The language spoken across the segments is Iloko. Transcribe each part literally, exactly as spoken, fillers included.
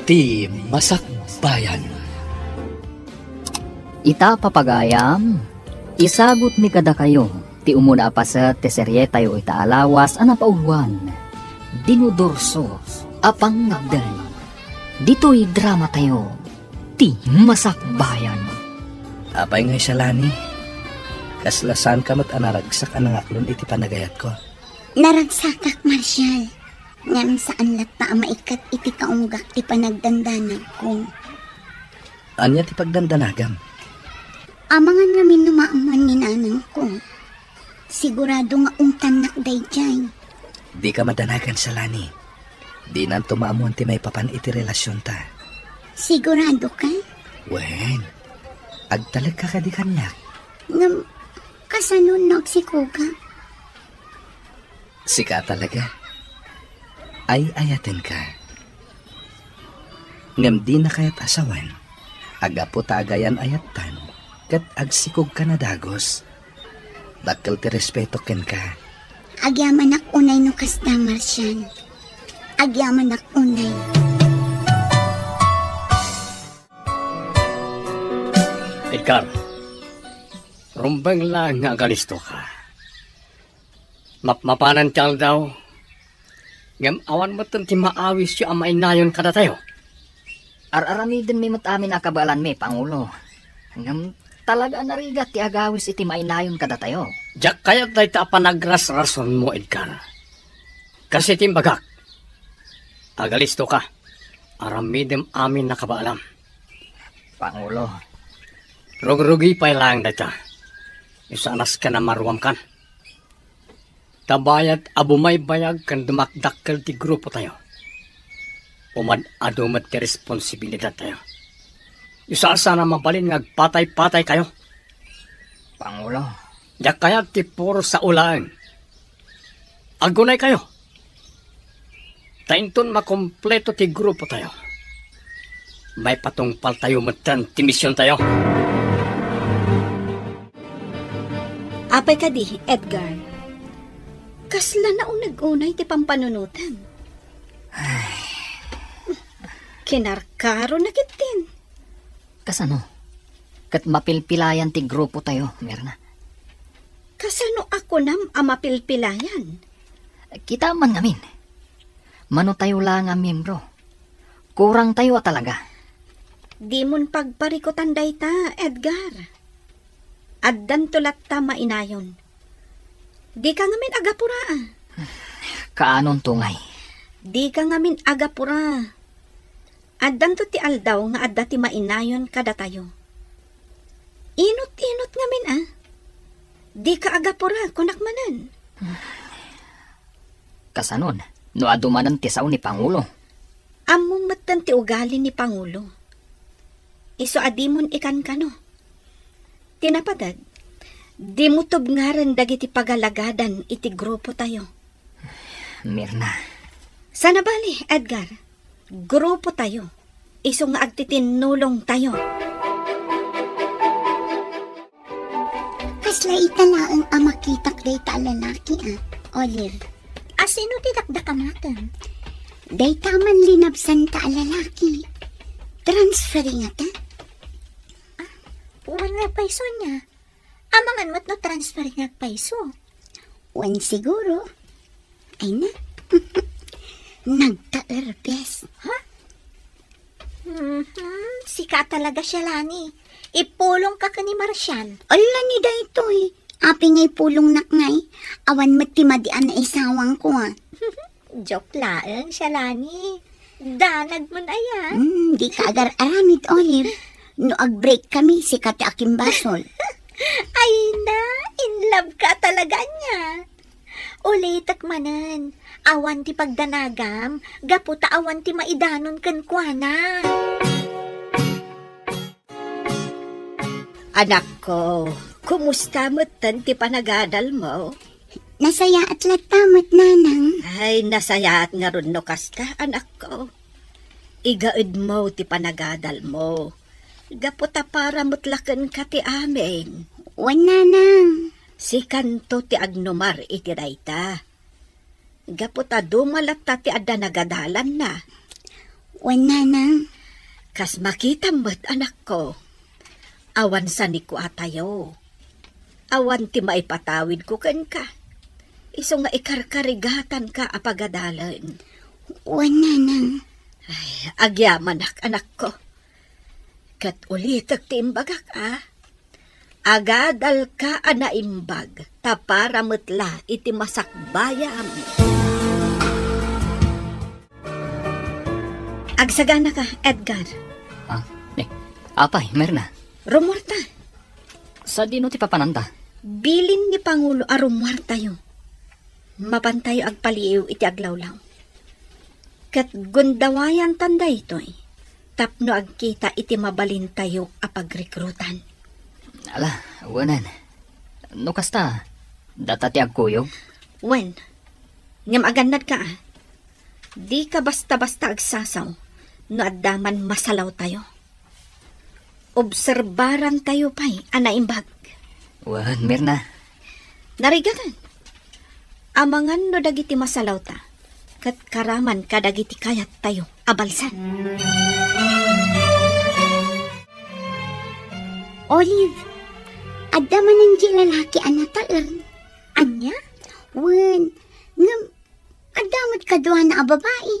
Ti Masakbayan. Ita, papagayam, isagutmi kadakayo ti umuna a paset ti serietayo ita a lawas a napauloan, Dinudurso a Pangngagdan. Ditoy dramatayo, Ti Masakbayan. Apay ngay, Shalani? Kasla saanka met a naragsak a nangaklon iti panagayatko? Naragsakak, Marshal. Ngem saan latta a maikat iti kaunggak ti panagdandanagko. Ania ti pagdandanagam? Amangan ngamin no maammuan ni nanangko. Sigurado nga ungtannak daydiay. Dika madanagan, Shalani. Dinanto maammuan ti maipapan iti relasionta. Sigurado ka? Wen, agtalekka kadi kaniak. Ngem, kasano no agsikogak? Sika talaga. Ay-ayatenka. Ngem dina kayat a sawen, a gapu ta agayan-ayattan, ket agsikogka a dagus. Dakkel ti respetok kenka. Agyamanak unay no kasta, Marshal. Agyamanak unay. Edgar, rumbeng laeng nga agalistoka. Mapmapanan ti aldaw, ngem awan metten ti maawis a mainayon kadatayo. Ar-aramidenmi met amin a kabaelanmi, Pangulo. Ngem talaga a narigat ti agawis iti mainayon kadatayo. Diak kayat dayta a panagrasrasonmo, Edgar. Kas iti imbagak, agalistoka, aramidem amin a kabaelam. Pangulo. Rugrugi pay laeng dayta. Saanak a maruamkan. Ta bayat a bumaybayag ken dumakdakkel ti grupotayo, umad-adu met ti responsibilidadtayo. Saan a mabalin nga agpatay-pataykayo. Pangulo. Diak kayat ti puro sao laeng. Agunaykayo. Ta inton makompleto ti grupotayo, maipatungpaltayo metten ti misiontayo. Apay kadi, Edgar? Kasla nauneg unay ti pampanunotem. Ay. Kinarkaro na ketdin. Kasano? Ket mapilpilayan ti grupotayo, Mirna. Kasano a kunam a mapilpilayan? Kita man ngamin. Mano tayo la nga miyembro. Kurangtayo a talaga. Dimon pagparikutan dayta, Edgar. Addanto latta mainayon. Dika ngamin agapura, a. Kaanonto ngay? Dika ngamin agapura. Addanto ti aldaw nga adda ti mainayon kadatayo. Inut-inut ngamin, a. Dika agapura, kunak manen. Kasanon, no adu manen ti sao ni Pangulo? Ammom metten ti ugali ni Pangulo. Isu a dimon ikankano. Ti napadet, dimo tubngaran dagiti pagalagadan iti grupotayo. Mirna. Sana bali, Edgar. Grupotayo. Isu nga agtitinnulongtayo. Kasla ita laeng a makitak dayta a lalaki, a, Olive. A, sino ti dakdakamatem? Dayta man linabsanta a lalaki. Transferi ngata? A, wen nga payso niya. Amangan met no transferi nga payso. Wen siguro. Ay na. Nagtaerbes. Ha? Mhm, sika talaga, Shalani. Ipulongka ken ni Marcian. Ala ni daytoy. Apay nga ipulongnak ngay? Awan met ti madi a naisawangko, a. Joke laeng, Shalani. Danag man aya. Hmm, dika agar-aramid, Olive. No ag-break kami, sika ti akimbasol. Ay na, in love ka talaga ania. Ulitek manen, awan ti pagdanagam, gapu ta awan ti maidanon kenkuana. Anakko, kumusta metten ti panagadalmo? Nasayaat latta met, nanang. Ay, nasayaat ngarud no kasta, anakko. Igaedmo ti panagadalmo. Gapu ta para met la kenka ti amin. Wen, nanang. Sikanto ti agnumar iti dayta. Gapu ta duma latta ti adda nagadalanna. Wen, Nanang. Kas makitam met, anakko. Awan sanikuatayo. Awan ti maipatawidko kenka. Isu nga ikarkarigatanka a pagadalen. Wen, Nanang. Ay, agyamanak, anakko. Ket ulitek ti imbagak, a. Agadalka a naimbag, ta para met la iti masakbayam. Agsaganaka, Edgar. Ah, eh, apay, Mirna? Rummuarta. Sadino ti papananta? Bilin ni Pangulo a rummuartayo. Mapantayo agpaliiw iti aglawlaw. Ket gundawayantan daytoy tapno agkita iti mabalintayo a pagrekrutan. Ala, wenen. No kasta, data ti agkuyog? Wen, ngem agannadka, a. Dika basta-basta agsasaw no adda man masalawtayo. Obserbarantayo pay a naimbag. Wen, Mirna. Narigaten. Amangan no dagiti masalawta, ket karaman kadagiti kayattayo a balsam. Olive, adda manen diay lalaki a nataer. Ania? Wen, ngem adda met kaduana a babai.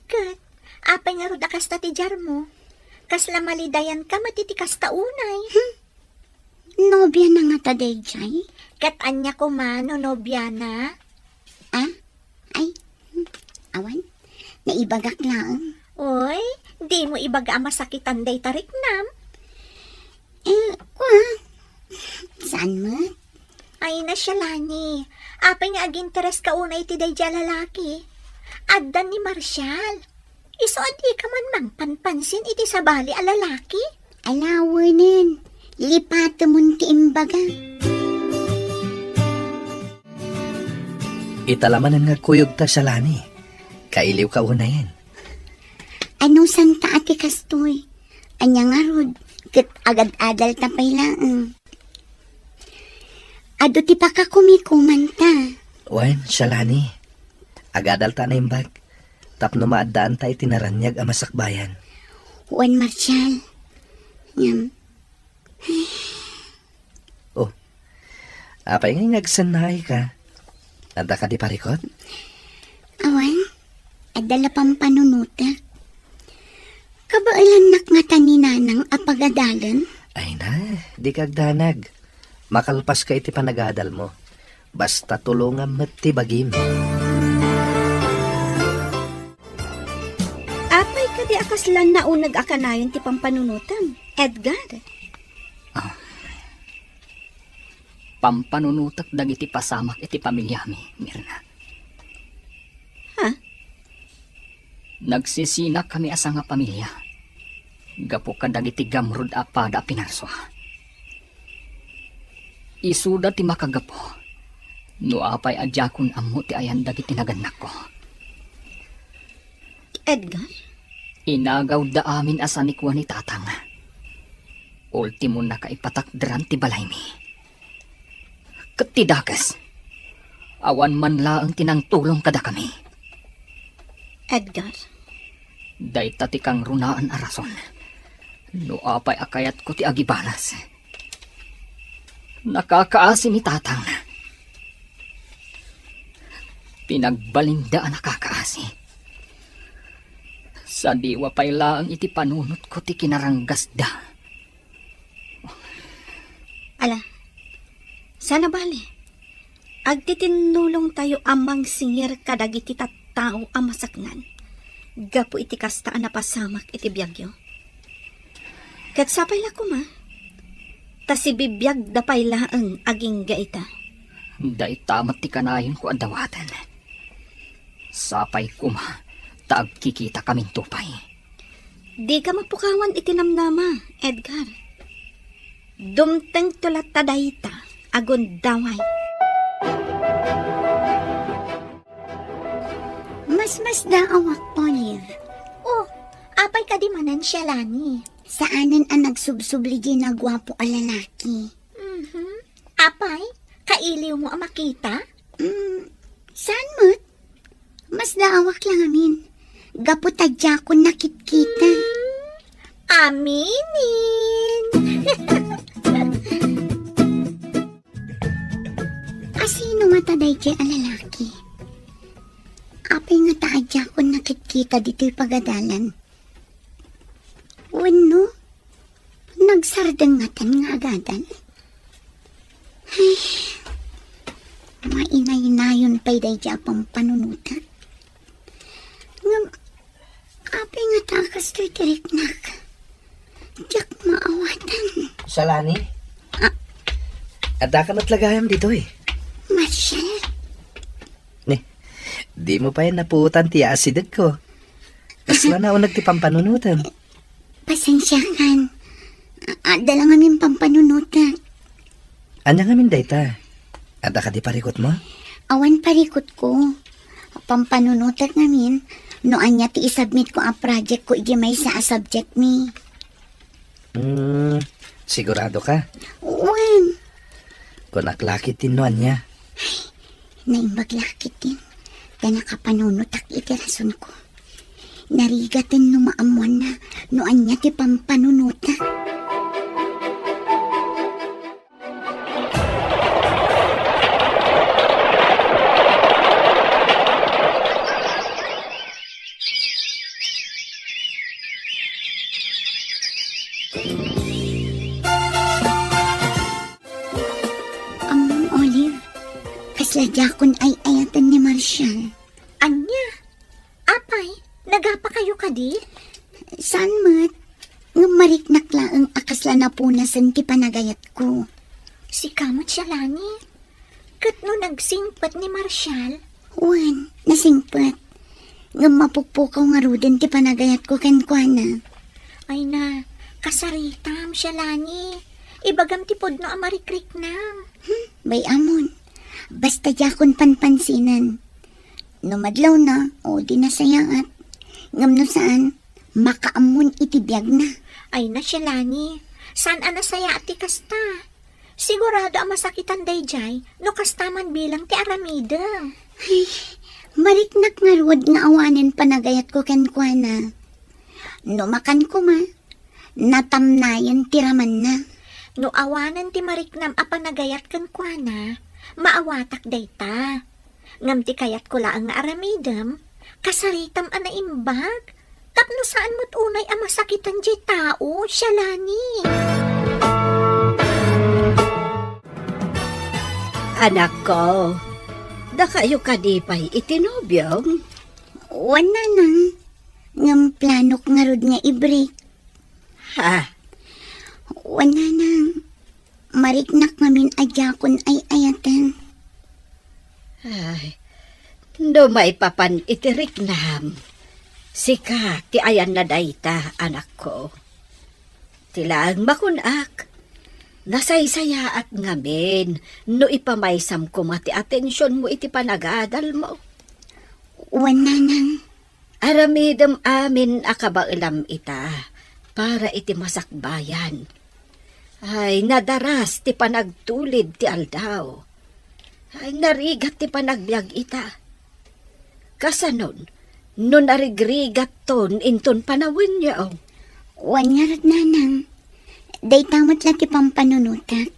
Ket, apay ngarud a kasta ti diarmo? Kasla malidayanka met iti kasta unay. Hmm. Nobiana ngata daydiay? Ket ania koma no nobiana? Ah? Ay, hmm, awan. Naibagak laeng. Oy, dimo ibaga a masakitan dayta riknam. Eh, kua? Saan met? Ay, Shalani, apay nga agintereska unay iti daydiay a lalaki? Adda ni Marshall. Isu a dika man mangpanpansin iti sabali a lalaki? Ala, wenen, lipatemon ti imbaga. Ita la manen nga agkuyogta, Shalani. Kailiwka unayen. Anusanta a ti kastoy? Ania ngarud, ket agad-adalta pay laeng. Adu ti pakakumikomanta. Wen, Shalani, agadalta a naimbag tapno maaddaanta iti naraniag a masakbayan. Wen, Marshall. Ngem, Oh, apay nga agsannaayka? Adda kadi parikut? Awan, adda la pampanunotek. Kabaelannak ngata ni Nanang a pagadalen? Ay na, dika agdanag. Makalpaska iti panagadalmo. Basta tulongam met ti bagim. Apay kadi a kasla nauneg a kanayon ti pampanunotem, Edgar? Ah. Pampanunotek dagiti pasamak iti pamiliami, Mirna. Ha? Nagsisinakami a sangapamilia gapu kadagiti gamrud a pada a pinarsua. Isuda ti makagapu no apay a diakon ammo ti ayan dagiti nagannakko. Edgar? Inagawda amin a sanikua ni Tatang. Ultimo, nakaipatakderan ti balaymi. Ket ti dakes, awan man laeng ti nangtulong kadakami. Edgar? Dayta ti kangrunaan a rason no apay a kayatko ti agibalas. Nakakaasi ni Tatang. Pinagbalinda a nakakaasi. Sadiwa pay laeng iti panunotko ti kinaranggasda. Ala, saan a bale, agtitinnulongtayo a mangsingir kadagiti tattao a masaknan gapu iti kasta a napasamak iti biagyo. Ket sapay la koma, ta sibibiagda pay laeng agingga ita. Dayta met ti kanayonko a dawaten. Sapay koma ta agkikitakaminto pay. Dika mapukawan iti namnama, Edgar. Dumtengto latta dayta a gundaway. Masmasdaawak, Olive. Oh, apay kadi manen, Shalani? Saanen a nagsubsubli diay naguapo a lalaki. Mhm. Apay, kailiwmo a makita? Mm, saan met? Masdaawak la ngamin. Gapu ta diakon nakitkita. Aminen. Asino ngata daydiay a lalaki? Apay ngata a diakon nakitkita ditoy pagadalan? Wenno, nagsardeng ngaten nga agadal? Ay, mainaynayon pay daydiay a pampanunotak. Ngem, apay ngata a kastoy ti riknak? Diak maawatan. Shalani? Ah. Addaka met la gayam ditoy? Marshall? Ni, dimo pay napuotan ti asidegko. Kasla nauneg ti pampanunotem. Pasensiakan. A-, adda la ngamin pampanunotak. Ania ngamin dayta? Adda kadi parikutmo? Awan parikutko. Pampanunotak ngamin no ania ti isubmitko a projectko iti maysa a subjectmi. Hmm, sigurado ka? Wen. Kunak la ketdin no ania. Naimbag la ketdin ta nakapanunotak iti rasonko. Narigaten no maammoanna no ania ti pampanunotak. Ammom, Olive, kasla diakon ay-ayaten ni Marshall. Ania? Apay, nagapakayo kadi? Saan met? Ngem mariknak laeng a kasla napunasen ti panagayatko. Sika met, Shalani. Ket no nagsingpet ni Marshall? Wen, nasingpet. Ngem mapukpukaw ngaruden ti panagayatko kenkuana. Ay na, kasaritam, Shalani. Ibagam ti pudno a marikriknam. Hmm, bay-amon. Basta diakon panpansinen. No madlawna, o di nasayaat. Ngem no saan, makaammon iti biagna. Ay na, Shalani, saan a nasayaat ti kasta? Sigurado a masakitan daydiay no kasta man bilang ti aramidem. Ay, mariknak ngarud nga awanen panagayatko kenkuana. No makan koma, natamnayen ti ramanna. No awanen ti mariknam a panagayat kenkuana, maawatak dayta. Ngem ti kayatko laeng nga aramidem, kasaritam a naimbag, tapno saan met unay a masakitan diay tao, Shalani. Anakko, dakayo kadi pay iti nobiom? Wen, Nanang. Ngem planok ngarud nga i-break. Ha? Wen, Nanang. Mariknak ngamin a diakon ay-ayaten. Ay, no maipapan iti riknam, sika ti ayanna dayta, anakko. Ti laeng makunak, nasaysayaat ngamin no ipamaysam koma ti atensionmo iti panagadalmo. Wen, Nanang. Aramidem amin a kabaelam ita para iti masakbayan. Ay, nadaras ti panagtulid ti aldaw. Ay, narigat ti panagbiag ita. Kasanon, no narigrigatton inton panawenyo? Wen ngarud, Nanang. Dayta met la ti pampanunotak.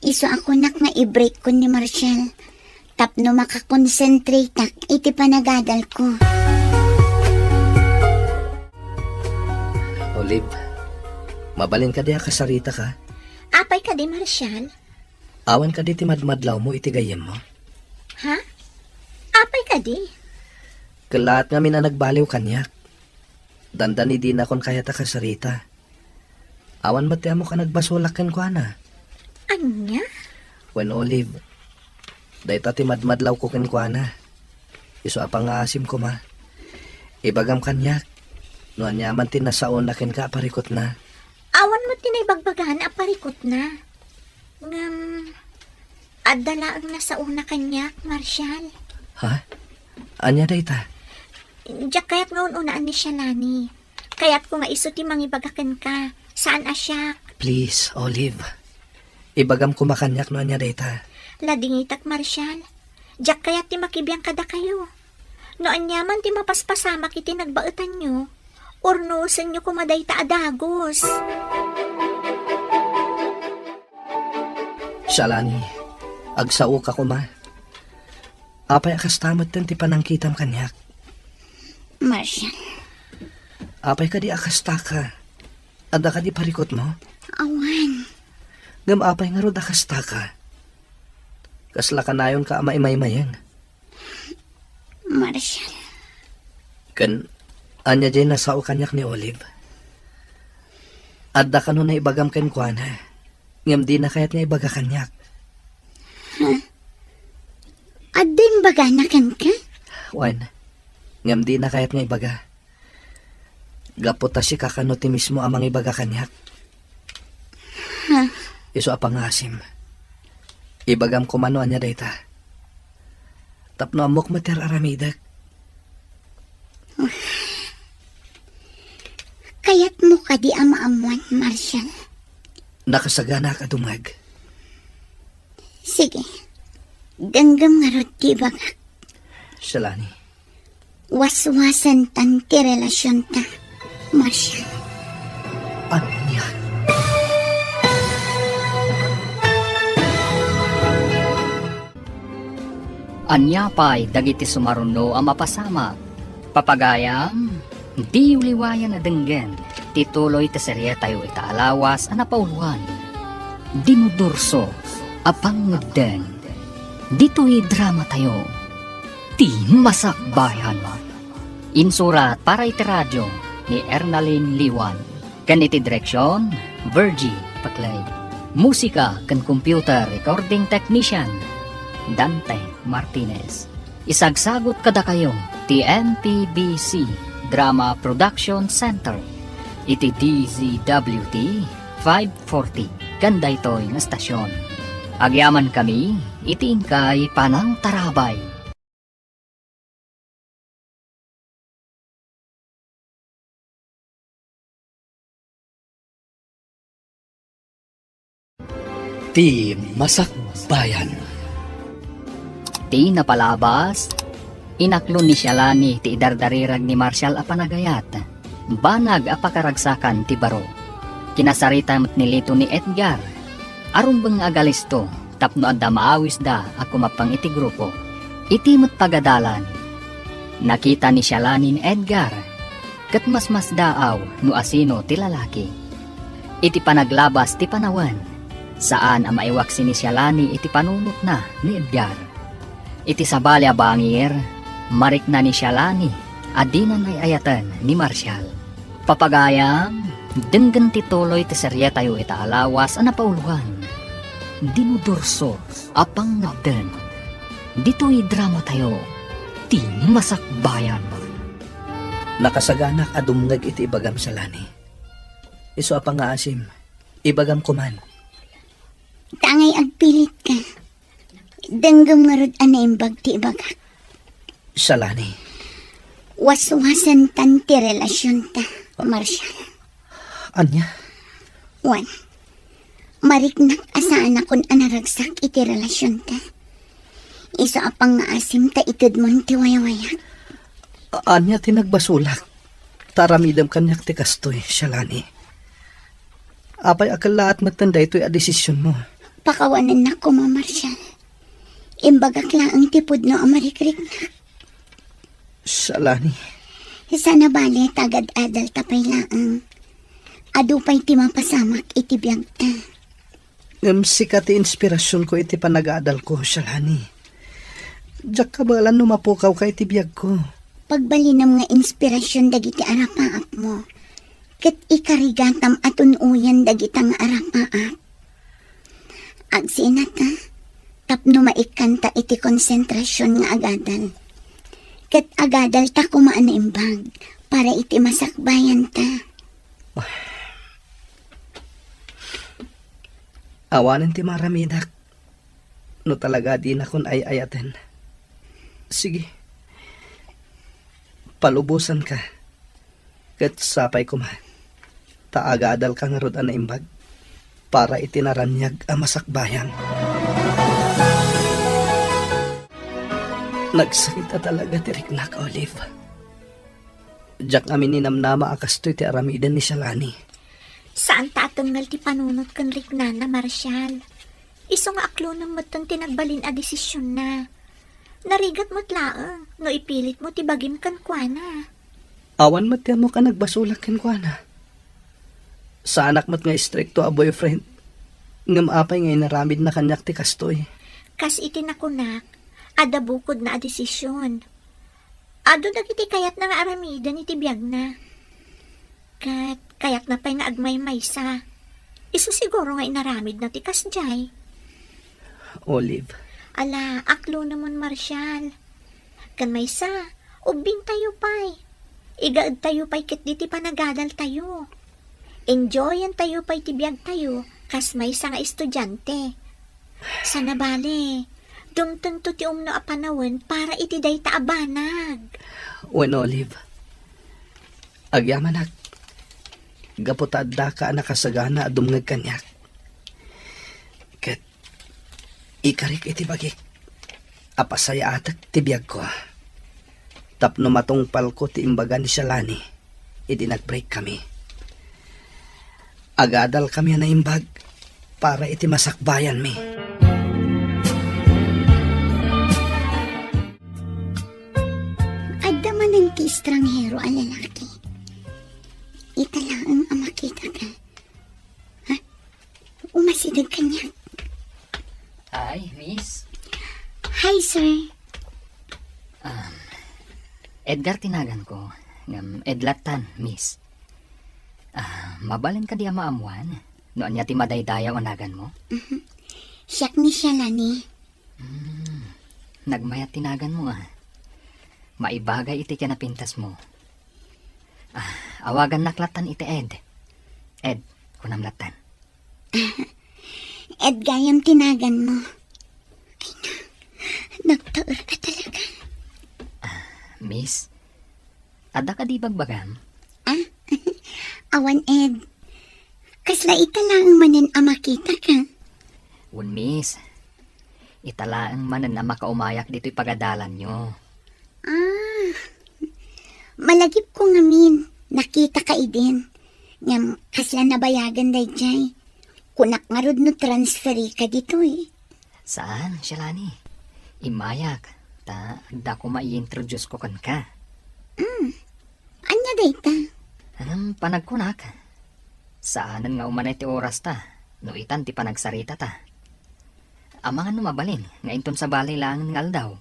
Isu a kunak nga i-break-kon ni Marshall tapno makakonsentrateak iti panagadalko. Olive, mabalin kadi a kasaritaka? Apay kadi, Marshall? Awan kadi ti madmadlawmo iti gayyemmo? Ha? Apay kadi? Kellaat ngamin a nagbaliw kaniak. Dandani dinakon kayat a kasarita. Awan met ti ammok a nagbasolak kenkuana. Ania? Wen, Olive, dayta ti madmadlawko kenkuana. Isu a pangngaasim koma. Ibagam kaniak no aniaman ti nasaona kenka a parikutna. Awan met ti naibagbagana a parikutna. Ngem, adda laeng nasaona kaniak, Marshall. Ha? Ania dayta? Diak kayat nga un-unaan ni Shalani. Kayatko nga isu ti mangibaga kenka, saan a siak. Please, Olive. Ibagam koma kaniak no ania dayta. Ladingitak, Marshall. Diak kayat ti makibiang kadakayo. No aniaman ti mapaspasamak iti nagbaetanyo, urnosenyo koma dayta a dagus. Shalani, agsaoka koma. Apay a kasta metten ti panangkitam kaniak? Marshall. Apay kadi a kastaka? Adda kadi parikutmo? Awan. Ngem apay ngarud a kastaka? Kasla kanayonka a maimaymayeng? Marshall. Ken ania diay nasao kaniak ni Olive? Adda kano naibagam kenkuana, ngem dina kayat nga ibaga kaniak. Ha? Adda imbagana kenka? Wen, ngem dina kayat nga ibaga. Gapu ta sika kano ti mismo a mangibaga kaniak. Ha? Isu a pangngaasim. Ibagam koma no ania dayta. Tapno ammok met ti ar-aramidek. Kayatmo kadi a maammuan, Marshall? Nakasaganaak a dumngeg. Sige. Denggem ngarud ti ibagak. Shalani. Waswasentan ti relasionta, Marshall. Ania? Ania pay dagiti sumaruno a mapasamak? Papagayam, diyo liwayan a denggen ti tuloy ti serietayo ita a lawas a napauloan, Dinudurso a Pangngegdeng. Ditoy dramatayo, Ti Masakbayan. Insurat para iti radio ni Ernalyn Liwan, ken iti direksion, Virgie Paclay. Musika ken computer recording technician, Dante Martinez. Isagsagut kadakayo ti M P B C Drama Production Center iti D Z W T five forty ken daytoy nga estasion. Agyamankami iti inkay panangtarabay. Ti Masakbayan. Ti napalabas, inaklon ni Shalani ti idardarirag ni Marshall a panagayat, banag a pakaragsakan ti baro. Kinasarita met ni Lito ni Edgar a rumbeng nga agalisto tapno adda maawisda a kumappang iti grupo. Iti met pagadalan, nakita ni Shalani ni Edgar ket masmasdaaw no asino ti lalaki. Iti panaglabas ti panawen, saan a maiwaksi ni Shalani iti panunotna ni Edgar. Iti sabali a bangir, marikna ni Shalani a dina ay-ayaten ni Marshall. Papagayam, denggen ti tuloy ti serietayo ita a lawas a napauloan, Dinudurso a Pangngegdeng. Ditoy dramatayo, Ti Masakbayan. Nakasaganaak a dumngeg iti ibagam, Shalani. Isu a pangngaasim, ibagam koman. Tangay agpilitka. Denggem ngarud a naimbag ti ibagak. Shalani. Waswasentan ti relasionta, Marshall. Ania? Wen, mariknak a saanakon a naragsak iti relasionta. Isu a pangngaasim ta itedmon ti wayawayak. A-, ania ti nagbasolak? Ta aramidem kaniak ti kastoy, Shalani. Apay a kellaat metten daytoy a desisionmo? Pakawanennak koma, Marshall. Imbagak laeng ti pudno a marikriknak. Shalani. Saan a bale ta agad-adalta pay laeng. Adu pay ti mapasamak iti biagta. Ngem sika ti inspirasionko iti panagadalko, Shalani. Diak kabaelan no mapukawka iti biagko. Pagbalinem nga inspirasion dagiti arapaapmo, ket ikarigatam a tun-oyen dagita nga arapaap. Agsinata, tapno maikkanta iti konsentrasion nga agadal. Ket agadalta koma a naimbag para iti masakbayanta. Awanen ti maaramidak no talaga dinakon ay-ayaten. Sige, palubosanka, ket sapay koma ta agadalka ngarud a naimbag para iti naraniag a masakbayan. Nagsakit a talaga ti riknak, Olive. Diak amin ninamnama a kastoy ti aramiden ni Shalani. Saan ta a tengngel ti panunot ken riknana, Marshall. Isu nga aklonem metten ti nagbalin a desisionna. Narigat met laeng no ipilitmo ti bagim kenkuana. Awan met ti ammok a nagbasolak kenkuana. Saanak met nga istrikto a boyfriend. Ngem apay nga inaramidna kaniak ti kastoy? Kas iti nakunak, adda bukodna a desisyon. Adu dagiti kayatna nga aramiden iti biagna. Ket kayatna pay nga agmaymaysa. Isu siguro nga inaramidna ti kasdiay. Olive. Ala, aklonemon, Marshall. Ken maysa, ubbingtayo pay. Igaedtayo pay ketdi ti panagadaltayo. Enjoyentayo pay ti biagtayo kas maysa nga estudiante. Sana bale, dumtengto ti umno a panawen para iti dayta a banag. Wen, Olive. Agyamanak, gapu ta addaka a nakasagana a dumngeg kaniak. Ket ikarik iti bagik a pasayaatek ti biagko tapno matungpalko ti imbaga ni Shalani idi nag-break kami. Agadal kami a naimbag para iti masakbayanmi. Adda manen ti estranghero a lalaki. Ita laeng a makitaka. Ha? Umasideg kaniak. Hi, miss. Hi, sir. Um, Edgar ti naganko, ngem Ed lattan, miss. Ah, mabalin kadi a maammuan no ania ti madaydayaw a naganmo? Mhm. Siak ni Shalani. Hmm, nagmayat ti naganmo, ah. Maibagay iti kinapintasmo. Ah, awagannak lattan iti Ed. Ed, kunam lattan. Ed gayam ti naganmo. Ay na, nagtaer ka talaga. Ah, miss, adda kadi bagbagam? Ah? Awan, Ed. Kasla ita laeng manen a makitaka? Wen, miss. Ita laeng manen a makaumayak ditoy pagadalanyo. Ah, malagipko ngamin, nakitaka idin. Ngem kasla nabayagan daydiay. Kunak ngarud no transferika ditoy. Saan, Shalani? Immayak, ta adda koma i-introduce ko kenka. Mm. Ania dayta? Ngem panagkunak, saanen nga umanay ti orasta no itan ti panagsaritata. Amangan no mabalin nga inton sabali laeng nga aldaw.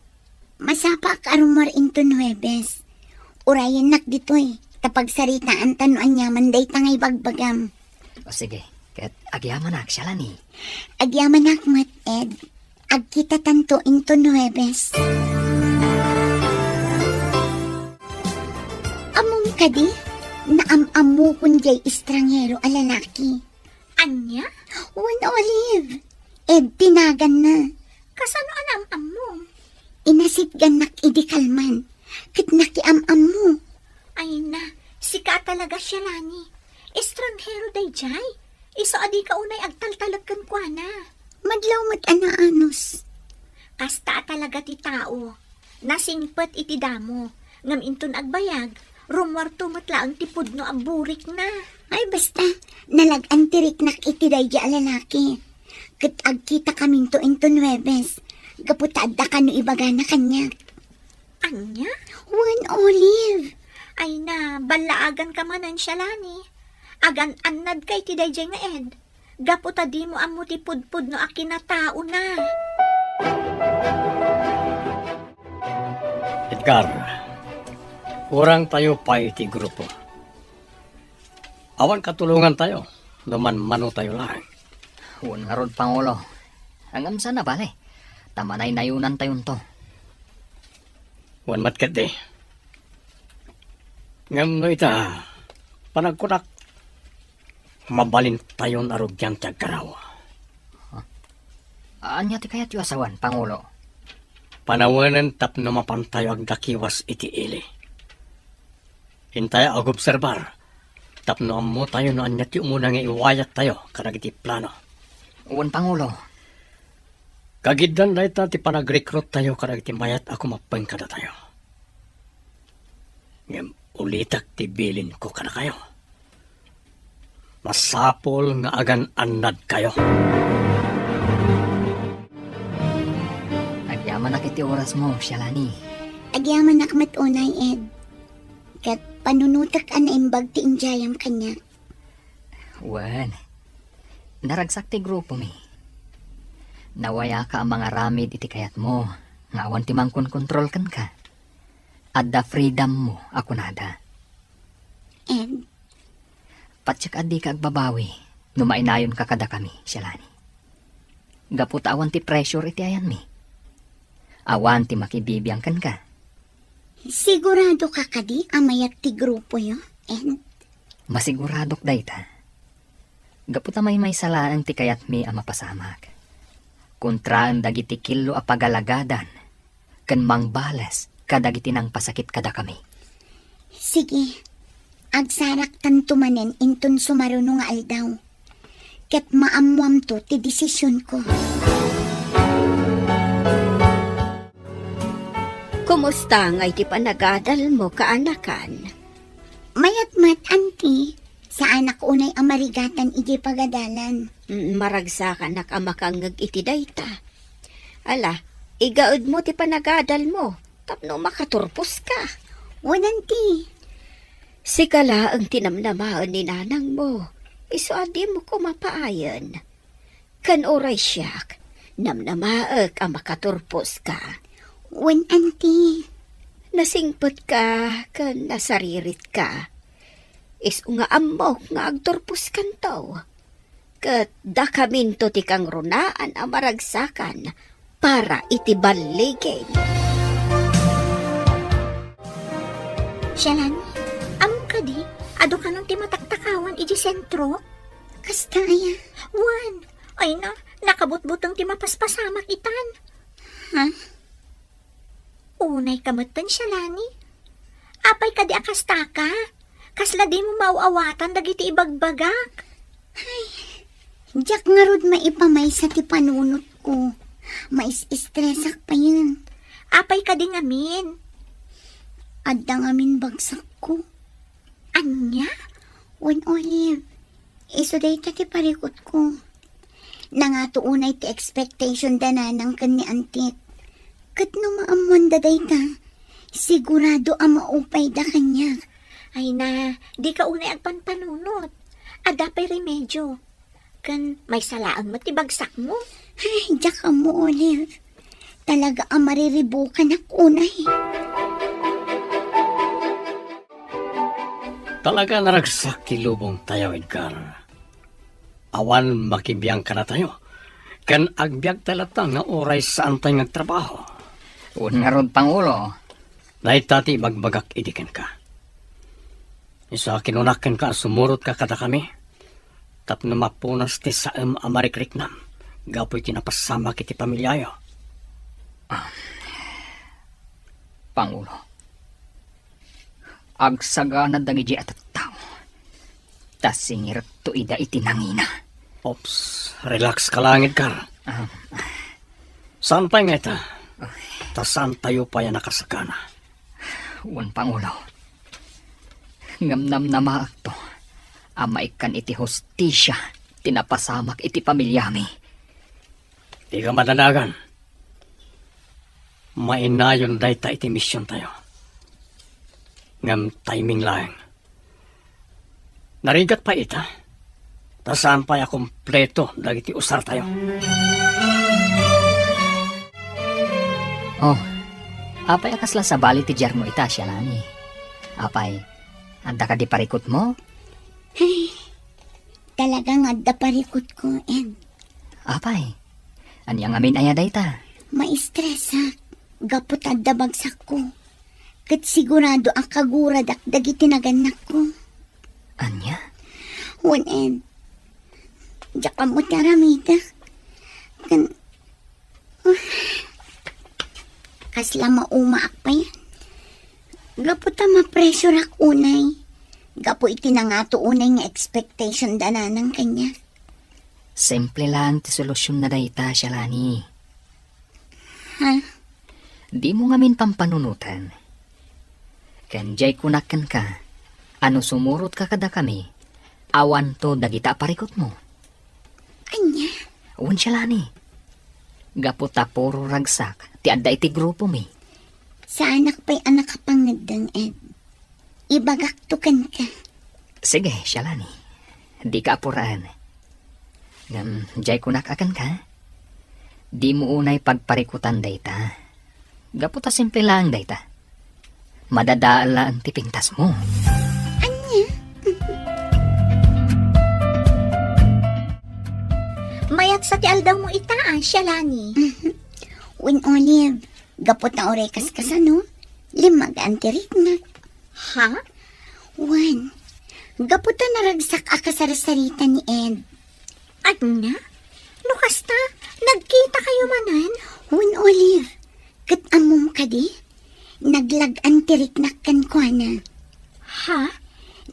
Masapaak a rummuar inton Huwebes. Urayennak ditoy, ta pagsaritaanta no aniaman dayta nga ibagbagam. O sige, ket agyamanak, Shalani. Agyamanak met, Ed. Agkitatanto inton Huwebes. Ammom kadi, naam-ammokon diay estranghero a lalaki. Ania? Wen, Olive. Ed ti naganna. Kasano a naam-ammom? Inasitgannak idi kalman, ket nakiam-ammo. Ay na, sika a talaga, Shalani. Estranghero daydiay. Isu a dika unay agtaltalek kenkuana. Madlaw met a naanus. Kasta a talaga ti tao. Nasingpet iti damo, ngem inton agbayag, rummuarto met laeng ti pudno a burikna. Ay, basta, nalag-an ti riknak iti daydi a lalaki. Ket agkitakaminto inton Huwebes, gapu ta adda kano ibagana kaniak. Ania? Wen, Olive. Ay na, ballaaganka manen, Shalani. Agan-annadka iti daydiay nga Ed. Gapu ta dimo ammo ti pudpudno a kinataona. Edgar, kurangtayo pay iti grupo. Awan katulongantayo no manmanotayo laeng. Wen ngarud, Pangulo. Ngem saan a bale, ta manaynayonantayonto. Wen met ketdi. Ngem no ita, panagkunak, mabalintayon a rugian ti agkaraw. Ania ti kayatyo a sawen, Pangulo? Panawenen tapno mapantayo agdakiwas iti ili. Intayo agobserbar tapno ammotayo no ania ti umuna nga iwayattayo kadagiti plano. Wen, Pangulo. Kagiddan dayta ti panagrekruttayo kadagiti mayat a kumappeng kadatayo. Ngem ulitek ti bilinko kadakayo. Masapul nga agan-annadkayo. Agyamanak iti orasmo, Shalani. Agyamanak met unay, Ed. Ket panunotek a naimbag ti idiayam kaniak. Wen, naragsak ti grupomi. Nawayaka a mangaramid iti kayatmo nga awan ti mangkonkontrol kenka. Adda freedommo a kunada. Ed? Patiek a dika agbabawi no mainayonka kadakami, Shalani. Gapu ta awan ti pressure iti ayanmi. Awan ti makibibiang kenka. Siguradoka kadi a mayat ti grupoyo, Ed? Masiguradok dayta. Gapu ta maymaysa laeng ti kayatmi a mapasamak. Kontraen dagiti killo a pagalagadan ken mangbales kadagiti nangpasakit kadakami. Sige, agsaraktanto manen inton sumaruno nga aldaw. Ket maammoamto ti desisionko. Kumusta ngay ti panagadalmo, kaanakan? Mayat met, Auntie. Saanak unay a marigatan idiay pagadalan. Mm, maragsakanak a makangngeg iti dayta. Ala, igaedmo ti panagadalmo tapno makaturposka. Wen, Auntie. Sika laeng ti namnamaen ni nanangmo, isu a dimo koma paayen. Ken uray siak, namnamaek a makaturposka. Wen, Auntie. Nasingpetka ken nasariritka. Isu nga ammok nga agturposkanto. Ket dakaminto ti kangrunaan a maragsakan para iti balliging. Shalani, ammom kadi, adu kanon ti mataktakawan idiay sentro? Kasta aya? Wen, ay na, nakabutbuteng ti mapaspasamak itan. Ha? Unay ka metten, Shalani. Apay kadi a kastaka? Kasla dimo maaw-awatan dagiti ibagbagak? Ay, diak ngarud maipamaysa ti panunotko. Mais-estresak payen. Apay kadi ngamin? Adda ngamin bagsakko. Ania? Wen, Olive, isu dayta ti parikutko. Nangato unay ti expectation da nanang ken ni Antit. Ket no maammoanda dayta, sigurado a maupayda kaniak. Ay na, dika unay agpanpanunot. Adda pay remedio. Ken maysa laeng met ti bagsakmo. Ay, diak ammo, Olive. Talaga a mariribukanak unay. Talaga naragsak ti lubongtayo, Edgar. Awan makibiang kadatayo, ken agbiagtay latta nga uray saantay nga agtrabaho. Wen ngarud, Pangulo. Dayta ti ibagbagak idi kenka. Isu a kinunak kenka a sumurotka kadakami tapno mapunas ti saem a marikriknam gapu iti napasamak iti pamiliayo. Ah, Pangulo, agsagana dagiti a tattao, ta singirekto ida iti nangina. Ops, relax ka lang, Edgar. Ah. Saan pay nga ita? Ay. Ta saantayo pay a nakasagana. Wen, Pangulo. Ngem namnamaekto a maikkan iti hustisia ti napasamak iti pamiliami. Dika madanagan. Mainayon dayta iti misiontayo. Ngem timing laeng. Narigat pay ita, ta saan pay a kompleto dagiti usartayo. Oh, apay a kasla sabali ti diarmo ita, Shalani? Apay, adda kadi parikutmo? Ay, talaga nga adda parikutko, Ed. Apay, ania ngamin aya dayta? Maistresak, gapu ta adda bagsakko. Ket sigurado a kaguradak dagiti nagannakko. Ania? Wen, Ed. Diak ammo ti aramidek. Ken, kasla maumaak payen. Gapu ta mapressureak unay. Gapu iti nangato unay nga expectation da nanang kaniak. Simple lang ti solusyon na dayta, Shalani. Ha? Dimo ngamin pampanunoten. Ken diay kunak kenka, a no sumurotka kadakami, awanto dagita a parikutmo. Ania? Wen, Shalani. Gapu ta puro ragsak ti adda iti grupomi. Saanak pay a nakapangngeddeng, Ed. Ibagakto kenka. Sige, Shalani. Dika apuraen. Ngem, diay kunak a kenka, dimo unay pagparikutan dayta. Gapu ta simple laeng dayta. Madadael laeng ti pintasmo. Ania? Mayat sa ti aldawmo ita, a, Shalani. Wen, Olive, gapu ta uray kaskasano, limmagaan ti riknak. Ha? Wen, gapu ta naragsak a kasarsarita ni Ed. Ania? No kasta, nagkitakayo manen? Wen, Olive, ket ammom kadi? Naglag-an ti riknak kenkuana. Ha?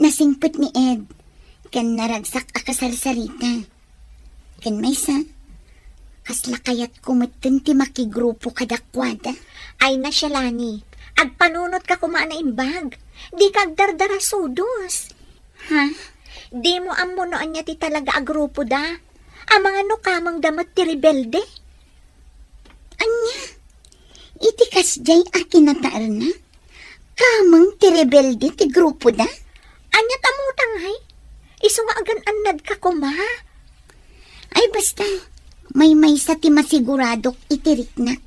Nasingpet ni Ed, ken naragsak a kasarsarita. Ken maysa, kasla kayatko metten ti makigrupo kadakuada. Ay na, Shalani, agpanunotka koma a naimbag. Dika agdardarasudos. Ha? Dimo ammo no ania ti talaga a grupoda. Amangan no kamengda met ti rebelde. Ania? Iti kasdiay a kinataerna, kameng ti rebelde ti grupoda? Ania ta mutangay? Isu nga agan-annadka koma. Ay, basta, maymaysa ti masiguradok iti riknak.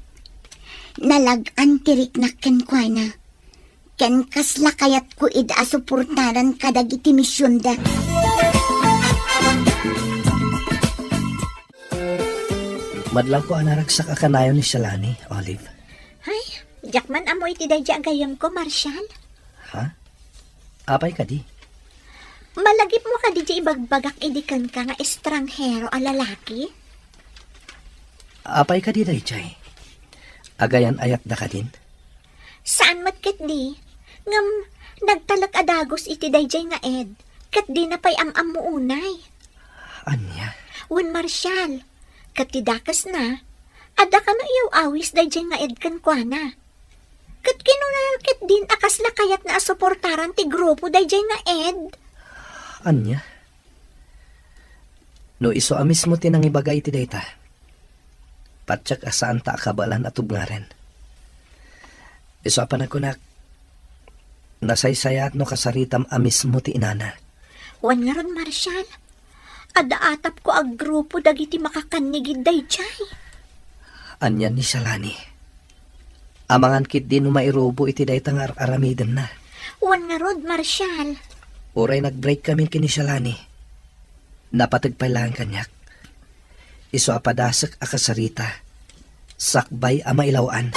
Nalag-an ti riknak kenkuana. Ken kasla kayatko ida a suportaran kadagiti misionda. Madlawko a naragsak a kanayon ni Shalani, Olive. Ay, diak man ammo iti daydiay a gayyemko, Marshal. Ha? Apay kadi? Malagipmo kadi diay ibagbagak idi kenka nga estranghero a lalaki? Apay kadi daydiay? Agayan-ayatda kadin? Saan met ketdi, ngem nagtalek a dagus iti daydiay nga Ed, ket dina pay am-ammo unay. Ania? Wen, Marshal, ket ti dakesna, adda kano iyaw-awis daydiay nga Ed kenkuana. Ket kinuna ketdin a kasla kayatna a suportaran ti grupo daydiay nga Ed. Ania? No isu a mismo ti nangibaga iti dayta, patiek a saanta a kabaelan a tubngaren. Isu a panagkunak, nasaysayaat no kasaritam a mismo ti inana. Wen ngarud, Marshal, adda atapko a grupo dagiti makakannigid daydiay. Ania ni Shalani? Amangan ketdi no mairubo iti dayta nga ar-aramidenna. Wen ngarud, Marshal. Uray nag-break kami ken ni Shalani, napateg pay laeng kaniak. Isu a padasek a kasarita, sakbay a mailaw-an.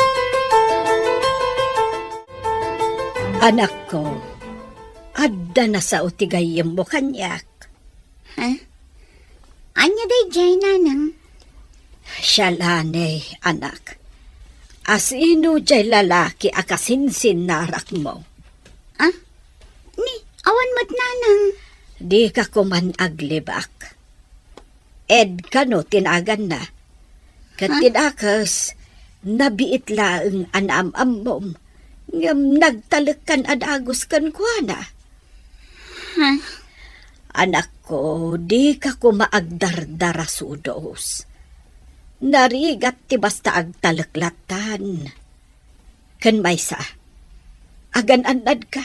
Anakko, adda nasao ti gayyemmo kaniak. Ha? Ania daydiay, nanang? Shalani, anak. Asino diay lalaki a kasinsinnarakmo? Ah? Ni, awan met, nanang. Dika koman aglibak. Ed kano ti naganna. Ket ti dakes, nabiit laeng a naam-ammom, ngem nagtalekkan a dagus kenkuana. Ha? Anakko, dika koma agdardarasudos. Narigat ti basta agtalek lattan. Ken maysa, agan-annadka.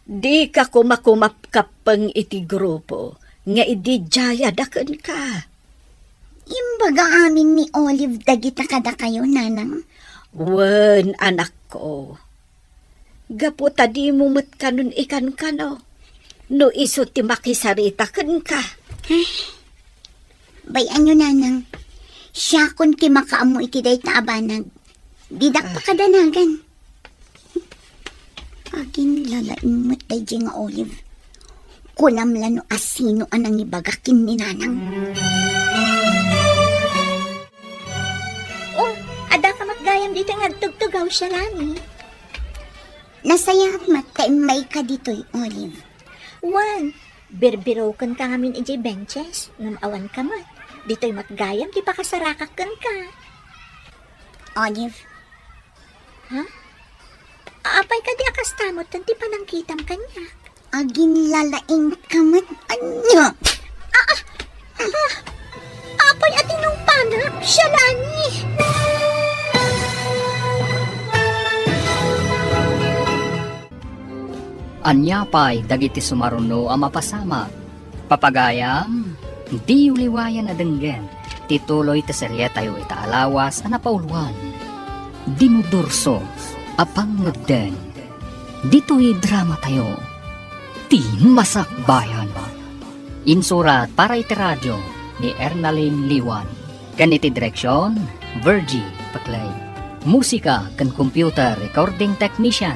Dika koma kumapkappeng iti grupo nga idi diay a dakenka. Imbaga amin ni Olive dagita kadakayo, nanang? Wen, anakko. Gapu ta dimo met kanon ikankano no isu ti makisarita kenka. Ay, bay-anyo, nanang. Siakon ti makaammo iti dayta a banag. Didak Ah. pakadanagan. Aginlalaing met daydiay nga Olive. Kunam la no asino a nangibaga ken ni nanang. Oh, adda ka met gayam ditoy nga agtugtugaw, Shalani. Nasayaat met ta immayka ditoy, Olive. Wen, birbirokenka ngamin idiay benches, ngem awanka met. Ditoy met gayam ti pakasarakak kenka. Olive. Ha? Apay kadi a kasta met ti panangkitam kaniak? Aginlalaingka met ania? Ah, ah, ah, apay a tinungpanak, Shalani? Ania pay dagiti sumaruno a mapasamak? Papagayam, diyo liwayan a denggen ti tuloy ti serietayo ita a lawas a napauluan, Dinudurso a Pangngedden. Ditoy dramatayo, Ti Masakbayan. Insurat para iti radio ni Ernalyn Liwan. Ken iti direksion, Virgie Paclay. Musika ken computer recording technician,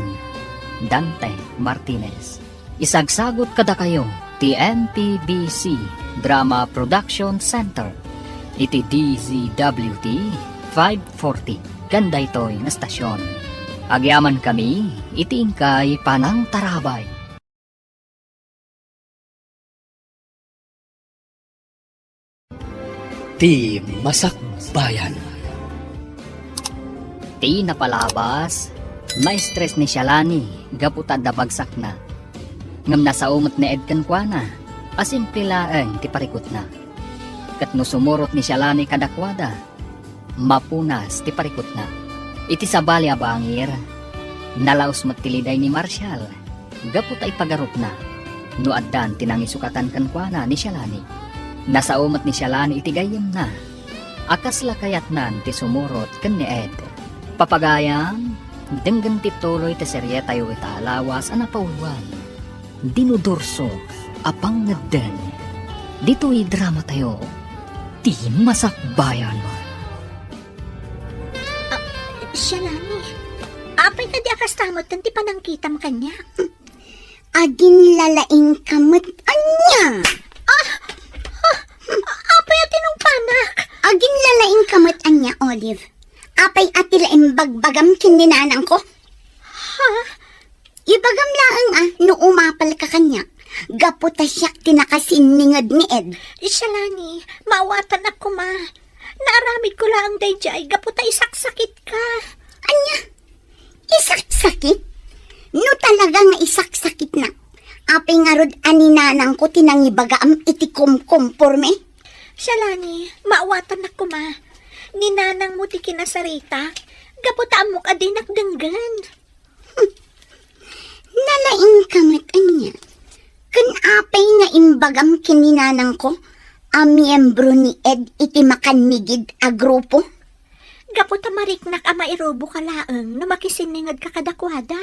Dante Martinez. Isagsagut kadakayo ti M P B C Drama Production Center iti D Z W T five forty ken daytoy nga estasion. Agyamankami iti inkay panangtarabay. Ti Masakbayan. Ti napalabas, na-stress ni Shalani gapu ta adda bagsakna. Ngem nasao met ni Ed kenkuana a simple laeng ti parikutna. Ket no sumurot ni Shalani kadakuada, mapunas ti parikutna. Iti sabali a bangir, nalaos met ti liday ni Marshall gapu ta ipagarupna no addan ti nangisukatan kenkuana ni Shalani. Nasao met ni Shalani iti gayyemna a kasla kayatnan ti sumurot ken ni Ed. Papagayam, denggen ti tuloy ti serietayo ita a lawas a napauluan, Dinudurso a Pangngedden. Ditoy dramatayo, Ti Masakbayan. Ah, Shalani, apay kadi a kasta met ti panangkitam kaniak? Aginlalaingka met ania? Ah! Ah! Apay a tinungpanak? Aginlalaingka met ania, Olive? Apay a ti la imbagbagam ken ni nanangko? Ha? Ibagam laeng a no umapalka kaniak, gapu ta siak ti nakasinninged ni Ed. Shalani, maawatannak koma. Naaramidko laeng daydiay gapu ta isaksakitka. Ania? Isaksakit? No talaga nga isaksakitnak, apay ngarud a ni nanangko ti nangibagaam iti kumkumpormi? Shalani, maawatannak koma. Ni nanangmo ti kinasaritak, gapu ta ammok a dinak denggen. Nalaingka met ania? Ken apay nga imbagam ken ni nanangko a miyembro ni Ed iti makannigid a grupo? Gapu ta mariknak a mairuboka laeng no makisinningedka kadakuada.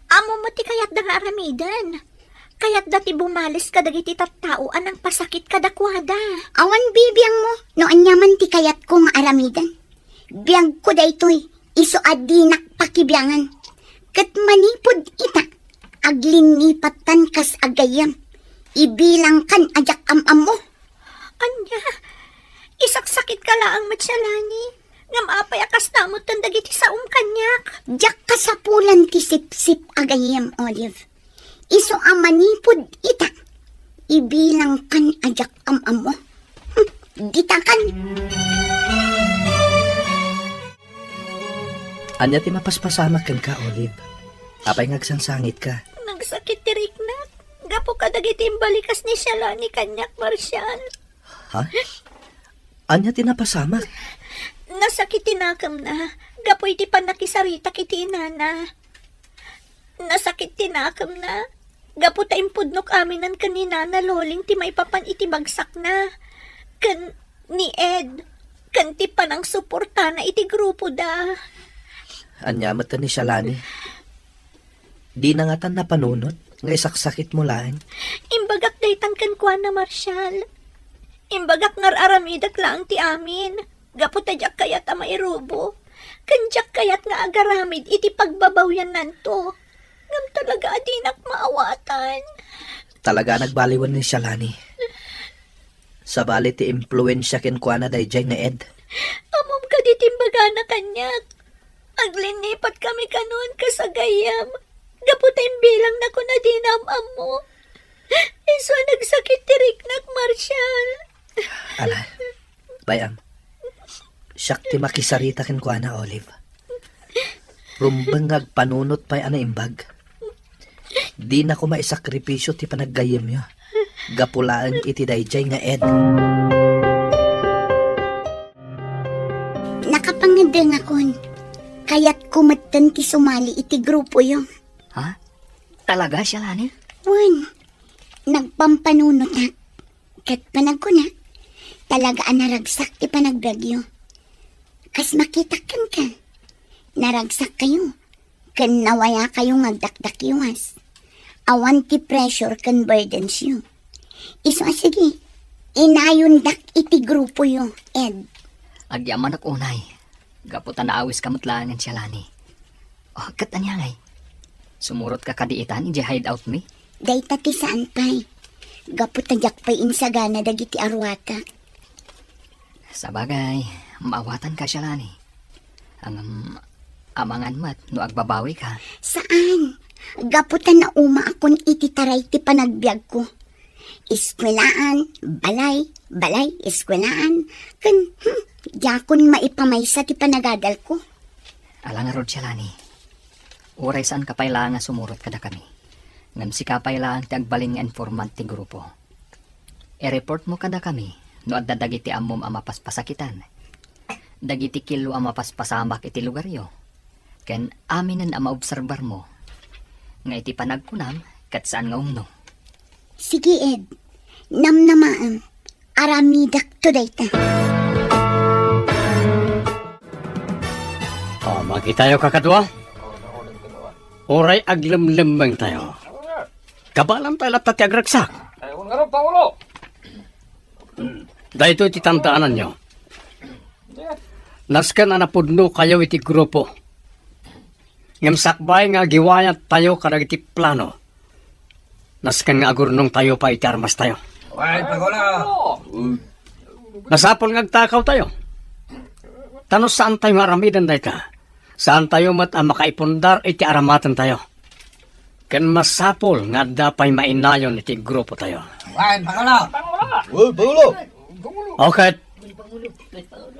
Ammom met ti kayatda nga aramiden. Kayatda ti bumales kadagiti tattao a nangpasakit kadakuada. Awan bibiangmo no aniaman ti kayatko nga aramiden. Biagko daytoy, isu a dinak pakibiangan. Ket manipud ita, aglinnipattan kas agayyem. Ibilangkan a diak am-ammo. Ania? Isaksakitka laeng met, Shalani. Ngem apay a kasta metten dagiti saom kaniak? Diak kasapulan ti sipsip a gayyem, Olive. Isu a manipud ita, ibilangkan a diak am-ammo. Hmm, ditakan. Ania ti mapaspasamak kenka, Olive? Apay nga agsansangitka? Nagsakit ti riknak gapu kadagiti imbalikas ni Shalani kaniak, Marshall. Ha? Ania ti napasamak? Nasakit ti nakemna gapu iti pannakisaritak iti inana. Nasakit ti nakemna gapu ta impudnok aminen ken ni Nana Loling ti maipapan iti bagsakna ken ni Ed ken ti panangsuportana iti grupoda. Ania met ni Shalani? Dina ngatan napanunot nga isaksakitmo laeng? Imbagak daytan kenkuana, Marshall. Imbagak nga ar-aramidek laeng ti amin, gapu ta diak kayat a mairubo, ken diak kayat nga agaramid iti pagbabawiannanto. Ngem talaga a dinak maawatan. Talaga a nagbaliwen ni Shalani. Sabali ti impluensia kenkuana daydiay ni Ed. Ammom kadi ti imbagana kaniak? Aglinipat kami kanon kas agayyem, gapu ta imbilangnakon a dina am-ammo. Isu a nagsakit ti riknak, Marshall. Ala, bay-am. Siak ti makisarita kenkuana, Olive. Rumbeng nga agpanunot pay a naimbag. Dinako maisakripisio ti panaggayyemyo gapu laeng iti daydiay nga Ed. Nakapangngeddengakon. Kayatko metten ti sumali iti grupoyo. Ha? Talaga, Shalani? Wen, nagpampanunotak. Ket panagkunak, talaga a naragsak ti panagbiagyo. Kas makitak kenka, naragsakkayo, ken nawayakayo nga agdakdakiwas. Awan ti pressure ken burdensyo. Isu a sige, inayondak iti grupoyo, Ed. Agyamanak unay, gapu ta naawiska met laengen, Shalani. O, ket ania ngay? Sumurotka kadi itan idiay hideout mi? Dayta ti saan pay. Gapu ta diak pay insagana dagiti aruatak. Sabagay, maawatanka, Shalani. Ngem, amangan met no agbabawika. Saan? Gapu ta naumaakon iti taray ti panagbiagko. Eskuelaan, balay, balay, eskuelaan. Ken, hmm, diakon maipamaysa ti panagadalko. Ala ngarud, Shalani. Uray saanka pay laeng a sumurot kadakami, ngem sika pay laeng ti agbalin nga informant ti grupo. I-reportmo kadakami no adda dagiti ammom a mapaspasakitan, dagiti killo a mapaspasamak iti lugaryo, ken aminen a maobserbarmo nga iti panagkunam ket saan nga umno. Sige, Ed. Namnamaem. Aramidakto dayta. Ah, makitayo, kakadua? Uray aglemlemmengtayo, kabaelantayo latta ti agragsak. Daytoy ti tandaananyo. Nasken a napudnokayo iti grupo. Ngem sakbay nga agiwayattayo kadagiti plano, nasken nga agurnongtayo pay iti armastayo. Ay, Pangulo! Masapul nga agtakawtayo. Ta no saantayo nga aramiden dayta, saantayo met a makaipundar iti aramatentayo. Ken masapul nga adda pay mainayon iti grupotayo. Ay, Pangulo! Uy, Pangulo! Okay.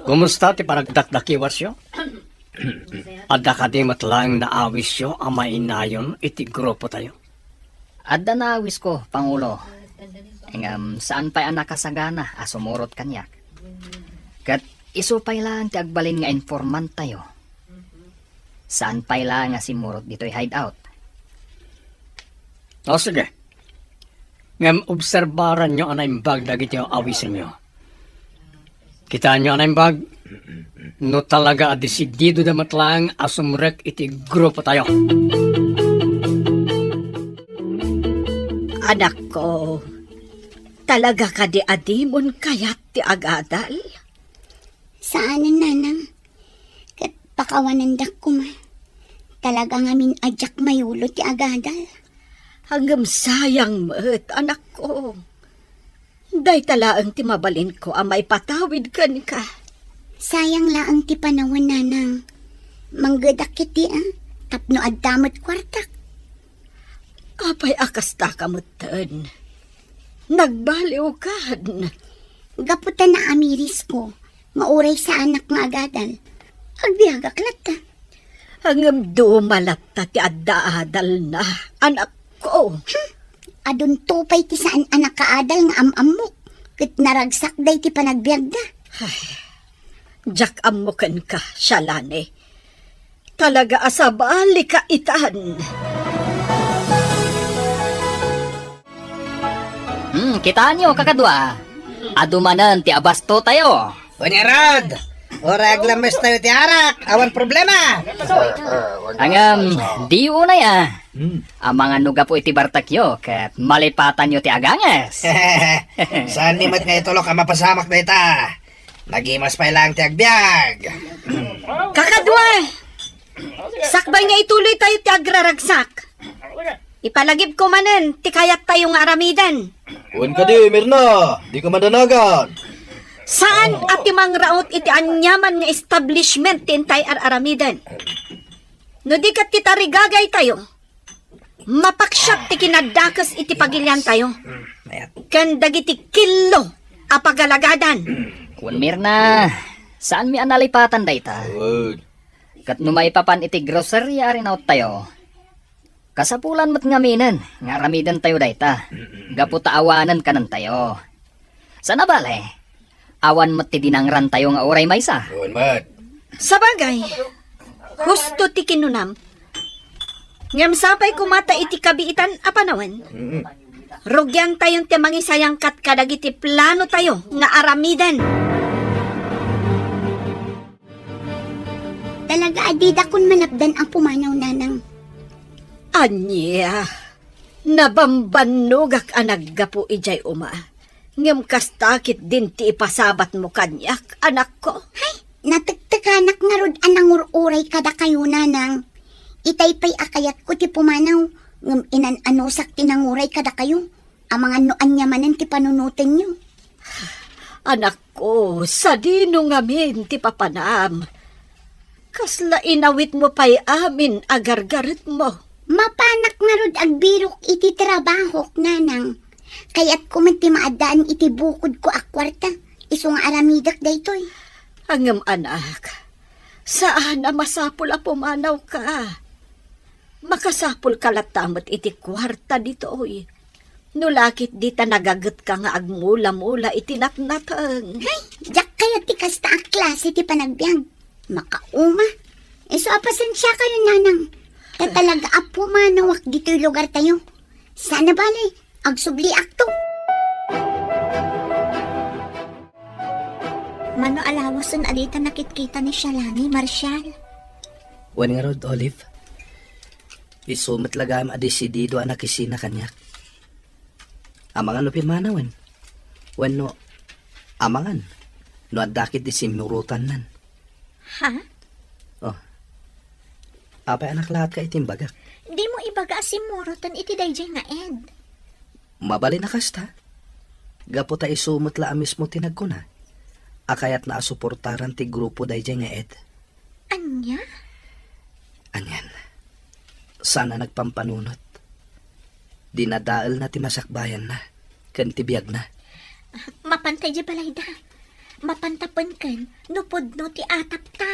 Kumusta ti panagdakdakiwasyo? Adda kadi met laeng naawisyo a mainayon iti grupotayo? Adda naawisko, Pangulo. Ngem saan pay a nakasagana a sumurot kaniak. Ket isu pay laeng ti agbalin nga informanttayo. Saan pay laeng a simmurot ditoy hideout. O, sige. Ngem obserbaranyo a naimbag dagiti awisenyo. Kitaenyo a naimbag, no talaga a desididoda met laeng a sumrek iti grupotayo. Anakko, talaga kadi a dimon kayat ti agadal? Saanen, Nanang. Ket pakawanendak koma. Talaga ngamin a diak mayulo ti agadal. Ngem sayang met, anakko. Dayta laeng ti mabalinko a maipatawid kenka. Sayang laeng ti panawen, Nanang. Manggedak iti, a, tapno adda met kuartak. Apay a kasta ka metten? Nagbaliwkan. Gapu ta naamirisko nga uray saanak nga agadal, agbiagak latta. Ngem duma latta ti adda adalna, anakko. Hmm, adunto pay ti saan a nakaadal nga am-ammok, ket naragsak daydi panagbiagda. Ay, diak ammo kenka, Shalani. Talaga a sabalika itan. Hmm, kitaenyo, kakadua. Adu manen ti abastotayo. Wen ngarud, uray aglammestayo ti arak, awan problema. Ngem, di unay, a. Hmm. Amangan no gapu iti bartekyo, ket malipatanyo ti aganges. Saan ni met nga itulok a mapasamak dayta. Nagimas pay laeng ti agbiag. Kakadua, sakbay nga ituloytayo ti agraragsak, ipalagipko manen ti kayattayo nga aramiden. Wen kadi, Mirna, dika madanagan. Saan a ti mangraut iti aniaman nga establishment ti intay ar-aramiden. No di ket ti tarigagaytayo, mapaksiat ti kinadakes iti pagiliantayo ken dagiti killo a pagalagadan. Wen Mirna, Saanmi a nalipatan dayta. Good. Ket no maipapan iti grocery a rinaottayo, kasapulan met ngaminen nga aramidentayo dayta, gapu ta awanen kanentayo. Sana bale, awan met ti dinangrantayo nga uray maysa. Wen met. Sabagay, husto ti kinunam. Ngem sapay koma ta iti kabiitan a panawen, mm, rugiangtayon ti mangisayangkat kadagiti planotayo nga aramiden. Talaga a didakon manapdan a pumanaw, Nanang. Ania, nabambannogak a naggapu idiay uma. Ngem kasta ketdin ti ipasabatmo kaniak, anakko. Hay, natektekanak ngarud a nangur-uray kadakayo, Nanang. Itay pay a kayatko ti pumanaw, ngem inan-anusak ti nanguray kadakayo. Amangan no ania manen ti panunotenyo. Anakko, sadino ngamin ti papanam? Kasla inawitmo pay amin a gargaretmo. Mapanak ngarud agbirok iti trabahok, Nanang. Kayatko met ti maaddaan iti bukodko a kuarta, isu nga aramidek daytoy. Ngem anak, saan a masapul a pumanawka. Makasapulka latta met iti kuarta ditoy. No la ketdi ta nagagetka nga agmula-mula iti natnateng. Hay, diak kayat ti kasta a klase ti panagbiag. Makauma. Isu a pasensiakayo, Nanang. Ta talaga a pumanawak ditoy lugartayo. Sana bale, agsubliakto. Mano a lawasen a dita nakitkita ni Shalani, Marshall? Wen ngarud, Olive. Isu met la gayam a desidido a nakisina kaniak. Amangan no pimmanawen. Wenno, amangan no adda ketdi simmurotannan. Ha? Oh. Apay a naklaatka iti imbagak? Dimo ibaga a simmuroten iti daydiay nga ed. Mabalin a kasta. Gapu ta isu met la a mismo ti nagkuna a kayatna a suportaran ti grupo daydiay nga ed. Ania? Anian, saan a nagpampanunot. Dinadaelna ti masakbayanna ken ti biagna. Mapanta idiay balayda. Mapanta pen ken no pudno ti atapta.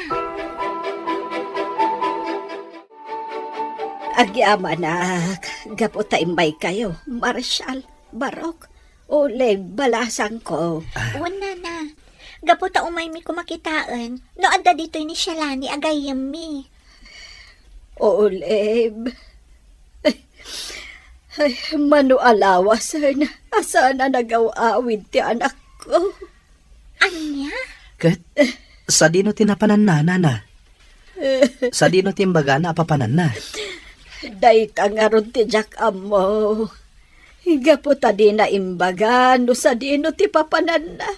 Agyamanak, gapu ta immaykayo, Marshall, Barok, Olive, balasangko. Ah. Wen, Nana. Gapu ta umaymi koma kitaen no adda ditoy ni Shalani a gayyemmi. Olive. Ay, mano a lawasen a saan a nagaw-awid ti anakko. Ania? Ket sadino ti napananna, Nana? Sadino ti imbagana a papananna? Dayta ngarud ti diak ammo. Gapu ta dina imbaga no sadino ti papananna.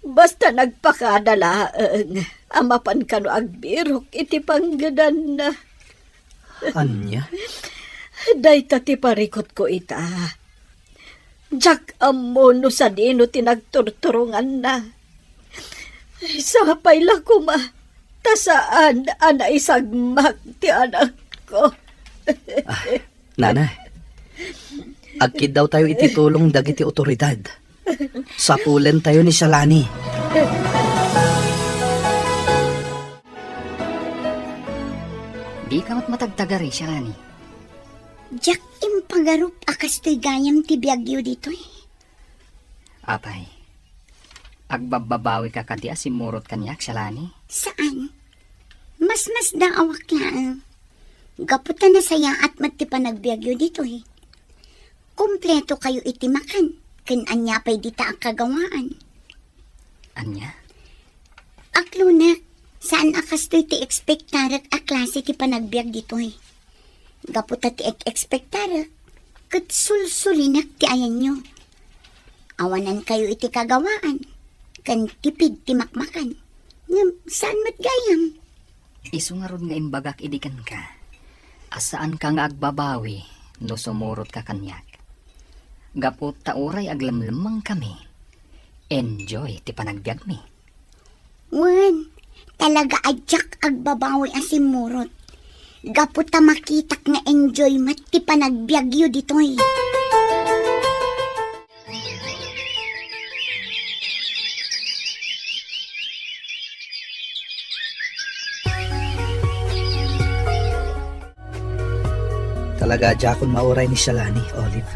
Basta nagpakada laeng a mapan kano agbirok iti panggedanna. Ania? Dayta ti parikutko ita. Diak ammo no sadino ti nagturturonganna. Sapay la koma ta saan a naisagmak ti anakko. Ah, Nana, agkiddawtayo iti tulong dagiti otoridad. Sapulentayo ni Shalani. Dika met matagtagari, Shalani. Diak impagarup a kastoy gayam ti biagyo ditoy. Apay, agbabbabawika kadi a simmurot kaniak, Shalani? Saan. Masmasdaawak laeng. Gapu ta nasayaat met ti panagbiagyo ditoy. Kumpleto kayo iti makan, ken ania pay dita a kagawaan. Ania? Aklonek, saan a kastoy ti ekspektarek a klase ti panagbiag ditoy. Gapu ta ti ek-ekspektarek, ket sulsulinek ti ayanyo. Awanan kayo iti kagawaan, ken tipid ti makmakan. Ngem saan met gayam? Isu ngarud nga imbagak idi kenka, a saanka nga agbabawi no sumurotka kaniak. Gapu ta uray aglemlemmengkami, enjoy ti panagbiagmi. Wen, talaga a diak agbabawi a simmurot. Gapu ta makitak nga enjoy met ti panagbiagyo ditoy. Talaga, diakon mauray ni Shalani, Olive.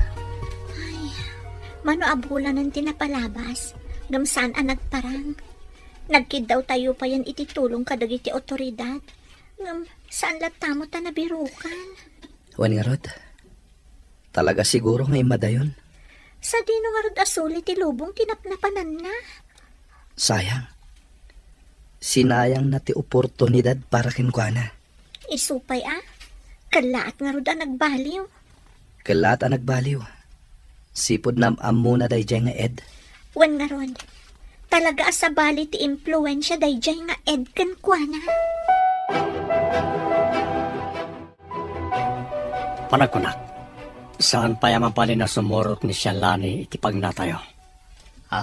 Ay, mano a bulanen ti napalabas, ngem saan a nagparang. Nagkiddawtayo payen iti tulong kadagiti awtoridad, ngem saan latta met a nabirukan. Wen ngarud, talaga siguro nga immadayon. Sadino ngarud a suli ti lubong ti napnapananna? Sayang. Sinayangna ti oportunidad para kenkuana. Isu pay a, kellaat ngarud a nagbaliw. Kellaat a nagbaliw. Sipud naam-ammona daydiay nga Ed. Wen ngarud, talaga a sabali ti impluensia daydiay nga Ed kenkuana. Panagkunak, saan pay a mabalin a sumurot ni Shalani iti pagnatayo. Ha?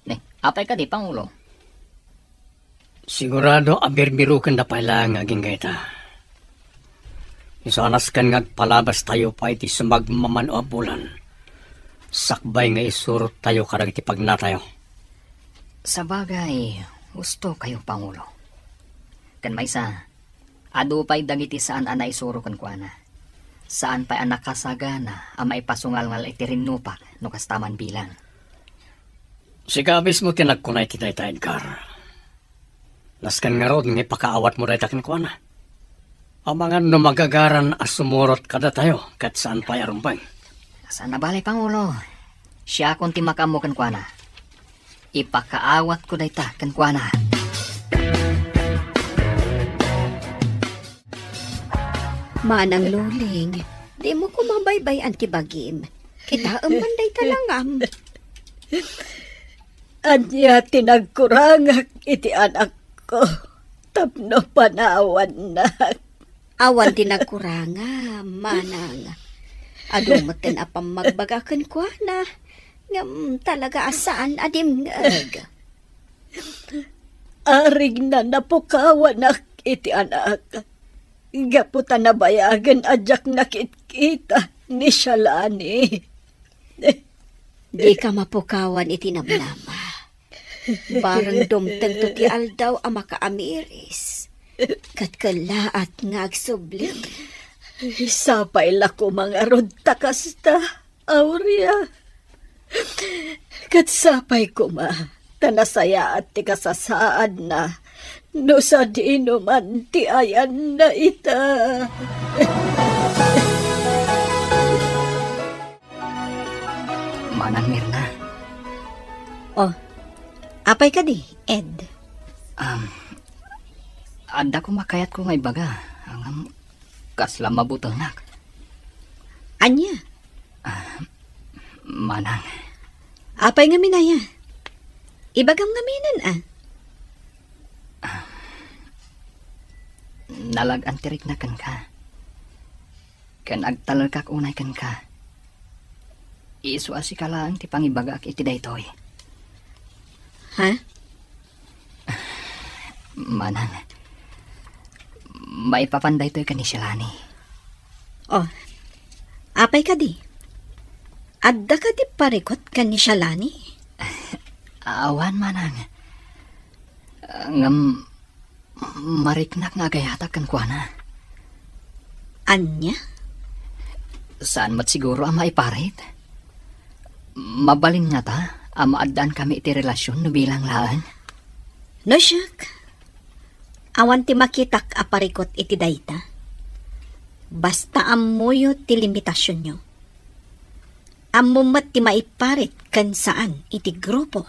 Ni, apay kadi, Pangulo? Sigurado a birbirukenda pay laeng nga agingga ita. Isu a nasken nga agpalabastayo pay iti sumagmamano a bulan, sakbay nga isurottayo kadagiti pagnatayo. Sabagay, husto kayo, Pangulo. Ken maysa, adu pay dagiti saan a naisuro kenkuana. Saan pay a nakasagana a maipasungalngal iti rinnupak no kasta man bilang. Sika mismo ti nagkuna iti dayta, Edgar. Nasken ngarud nga ipakaawatmo dayta kenkuana. Amangan no magagaran a sumurot kadatayo ket saan pay a rumbeng. Saan a bale, Pangulo. Siakon ti makaammo kenkuana. Ipakaawatko dayta kenkuana. Manang Luling, dimo koma baybay-an ti bagim. Kitaem man dayta langam. Ania ti nagkurangak iti anakko tapno panawannak? Awan ti nagkurangam, manang. Adu metten a pammagbaga kenkuana, ngem talaga a saan a dimngeg. Arigna napukawanak iti anak, gapu ta nabayagen a diak nakitkita ni Shalani. Dika mapukawan iti namnama. Bareng dumtengto ti aldaw a makaamiris, ket kellaat nga agsubli. Sapay la koma ngarud ta kasta, Aurea. Ket sapay koma ta nasayaat ti kasasaadna no sadino man ti ayanna ita. Manang Mirna. Oh, apay kadi, Ed? Um, adda koma kayatko nga ibaga, ngem kasla mabutelnak. Ania? Ah, manang. Apay ngamin aya? Ibagam ngaminen, a? Ah, nalag-an ti rikna kenka. Ken agtalekak unay kenka. Isu a sika laeng ti pangibagaak iti daytoy. Ha? Manang, maipapan daytoy ken ni Shalani. Oh, apay kadi? Adda kadi parikut ken ni Shalani? Awan, manang. Ngem, mariknak nga agayatak kenkuana. Ania? Saan met siguro a maiparit? Mabalin ngata a maaddaankami iti relasion no bilang laeng? No siak, awan ti makitak a parikut iti dayta. Basta ammoyo ti limitasionyo. Ammom met ti maiparit ken saan iti grupo.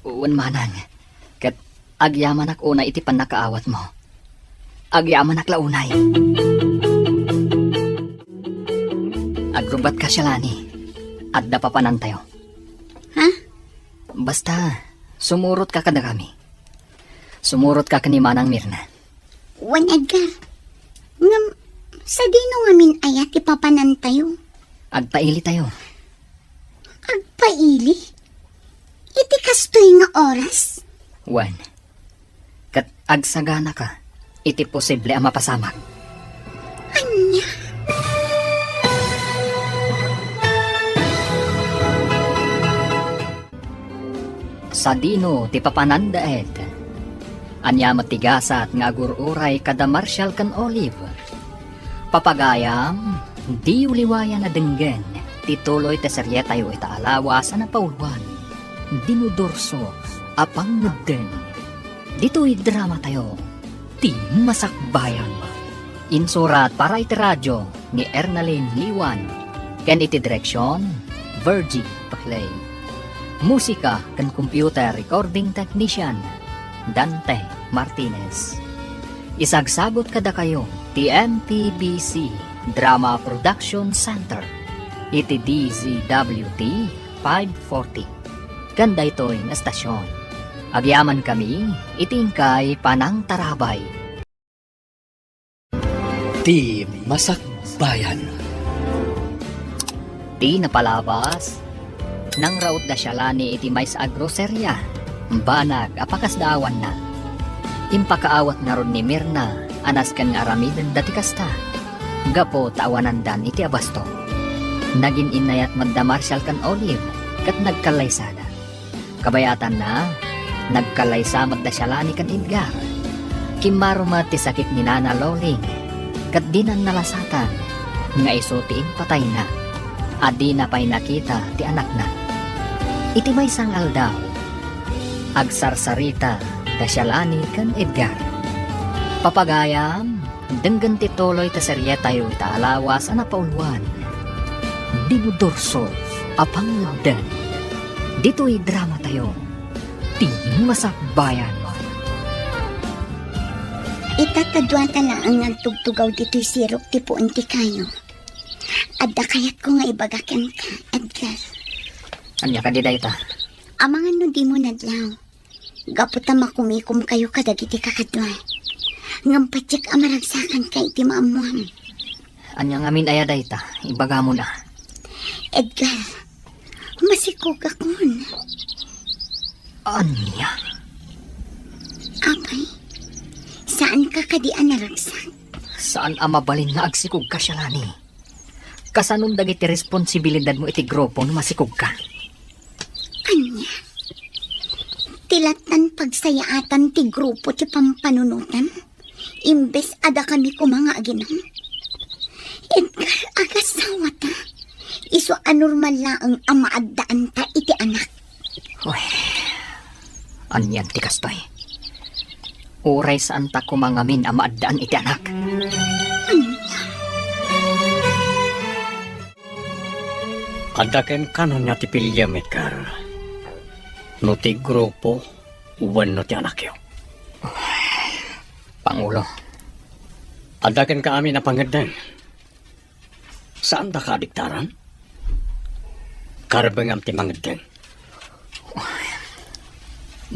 Wen, manang, ket agyamanak unay iti pannakaawatmo. Agyamanak la unay. Agrubbatka, Shalani. Adda papanantayo. Ha? Basta, sumurotka kadakami. Sumurotka ken ni Manang Mirna. Wen, Edgar, ngem sadino ngamin aya ti papanantayo? Agpailitayo. Agpaili? Iti kastoy nga oras? Wen, ket agsaganaka iti posible a mapasamak. Ania? Sadino ti papananda, Ed? Ania met ti gasat nga agur-uray kada Marshall ken Olive? Papagayam, diyo liwayan a denggen ti tuloy ti serietayo ita a lawas a napauluan, Dinudurso a Pangngeddeng. Ditoy dramatayo, ti Masakbayan. Insurat para iti radio ni Ernalyn Liwan, ken iti direksion, Virgie Paclay. Musika ken computer recording technician, Dante Martinez. Isagsagut kadakayo ti M P B C Drama Production Center iti D Z W T five forty. Ken daytoy nga estasion, agyamankami iti inkay panangtarabay. Ti Masakbayan. Ti napalabas, nangraut da Shalani iti maysa a groseria, banag a pakasdaawanna. Impakaawat ngarud ni Mirna a nasken nga aramidenda ti kasta, gapu ta awanandan iti abasto. Nagin-innayat met da Marshall ken Olive ket nagkallaysada. Kabayatanna, nagkallaysa met da Shalani ken Edgar. Kimmaro met ti sakit ni Nana Loling, ket dinan nalasatan nga isu ti impatayna, a dina pay nakita ti anakna. Iti maysa nga aldaw, agsarsarita da Shalani ken Edgar. Papagayam, denggen ti tuloy ti serietayo ita a lawas a napauluan, Dinudurso a Pangngeddeng. Ditoy dramatayo, ti Masakbayan. Ita ta dua ta laeng nga agtugtugaw ditoy sirok ti puon ti kayo. Adda kayatko nga ibaga kenka, Edgar. Ania kadi dayta? Amangan no dimo nadlaw. Gapu ta makumikomkayo kadagiti kakadua. Ngem patiek a maragsakanka iti maammuam. Ania ngamin aya dayta? Ibagamon a. Edgar, masikogakon. Ania? Apay, saanka kadi a naragsak? Saan a mabalin nga agsikogka, Shalani. Kasanon dagiti responsibilidadmo iti grupo no masikogka? Ania? Ti lattan pagsayaatan ti grupo ti pampanunotam? Imbes a dakami koma nga aginom? Edgar, agasawata. Isu a normal laeng a maaddaanta iti anak. Uy, anian ti kastoy? Uray saanta koma ngamin a maaddaan iti anak. Ania? Adda kenka ania ti piliem, Edgar? No ti grupo wenno ti anakyo? Pangulo. Adda kenka amin a pangngeddeng. Saandaka a diktaran? Karbengam ti mangngeddeng.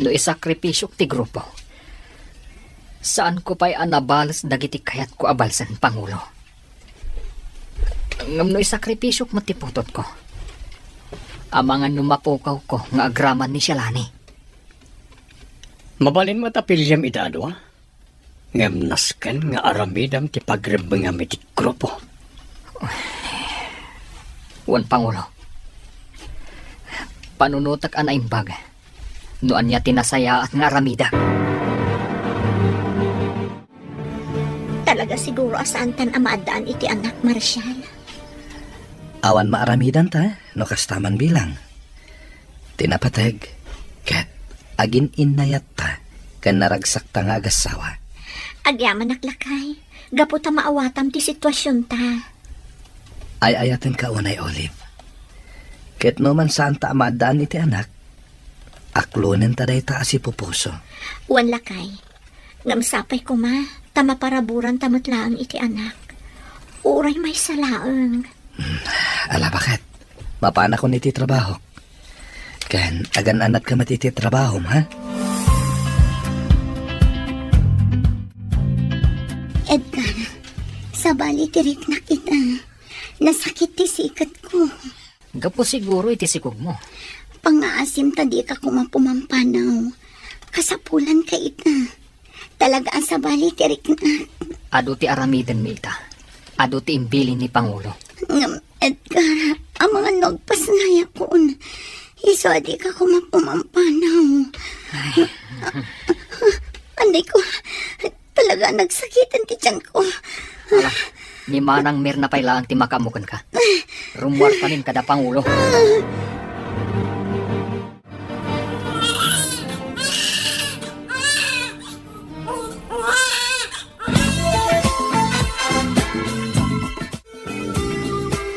No isakripisyok ti grupo, saanko pay a nabales dagiti kayatko a balsen, Pangulo. Ngem no isakripisyok met ti putotko, amangan no mapukawko nga agraman ni Shalani. Mabalin met a piliem ida a dua, ngem nasken nga aramidem ti pagrebbengam iti grupo. Wen, Pangulo, panunotek a naimbag no ania ti nasayaat nga aramidek. Talaga siguro a saantan a maaddaan iti anak, Marshall. Awan maaramidanta no kasta man bilang. Ti napateg, ket agin-innayatta ken naragsakta nga agassawa. Agyamanak, lakay, gapu ta maawatam ti situasionta. Ay-ayatenka unay, Olive. Ket no man saanta a maaddaan iti anak, aklonenta dayta a sipupuso. Wen, lakay. Ngem sapay koma, ta maparaburanta met laeng iti anak. Uray maysa laeng. Hmm, ala, baket. Mapanakon iti trabahok. Ken agan-anatka met iti trabahom, ha? Edgar, sabali ti riknak ita. Nasakit ti siketko. Gapu siguro iti sikogmo. Pangngaasim ta dika koma pumampanaw. Kasapulanka ita. Talaga a sabali ti riknak. Adu ti aramidenmi ita. Adu ti imbilin ni Pangulo. Ngem, Edgar, amangan no agpasngayakon. Isu a dika koma pumampanaw. Ay. Anay ko, talaga nagsakiten ti tiyanko. Ala, Ni Manang Mirna pay laeng ti makaammo kenka. Rummuarkamin kada pangulo.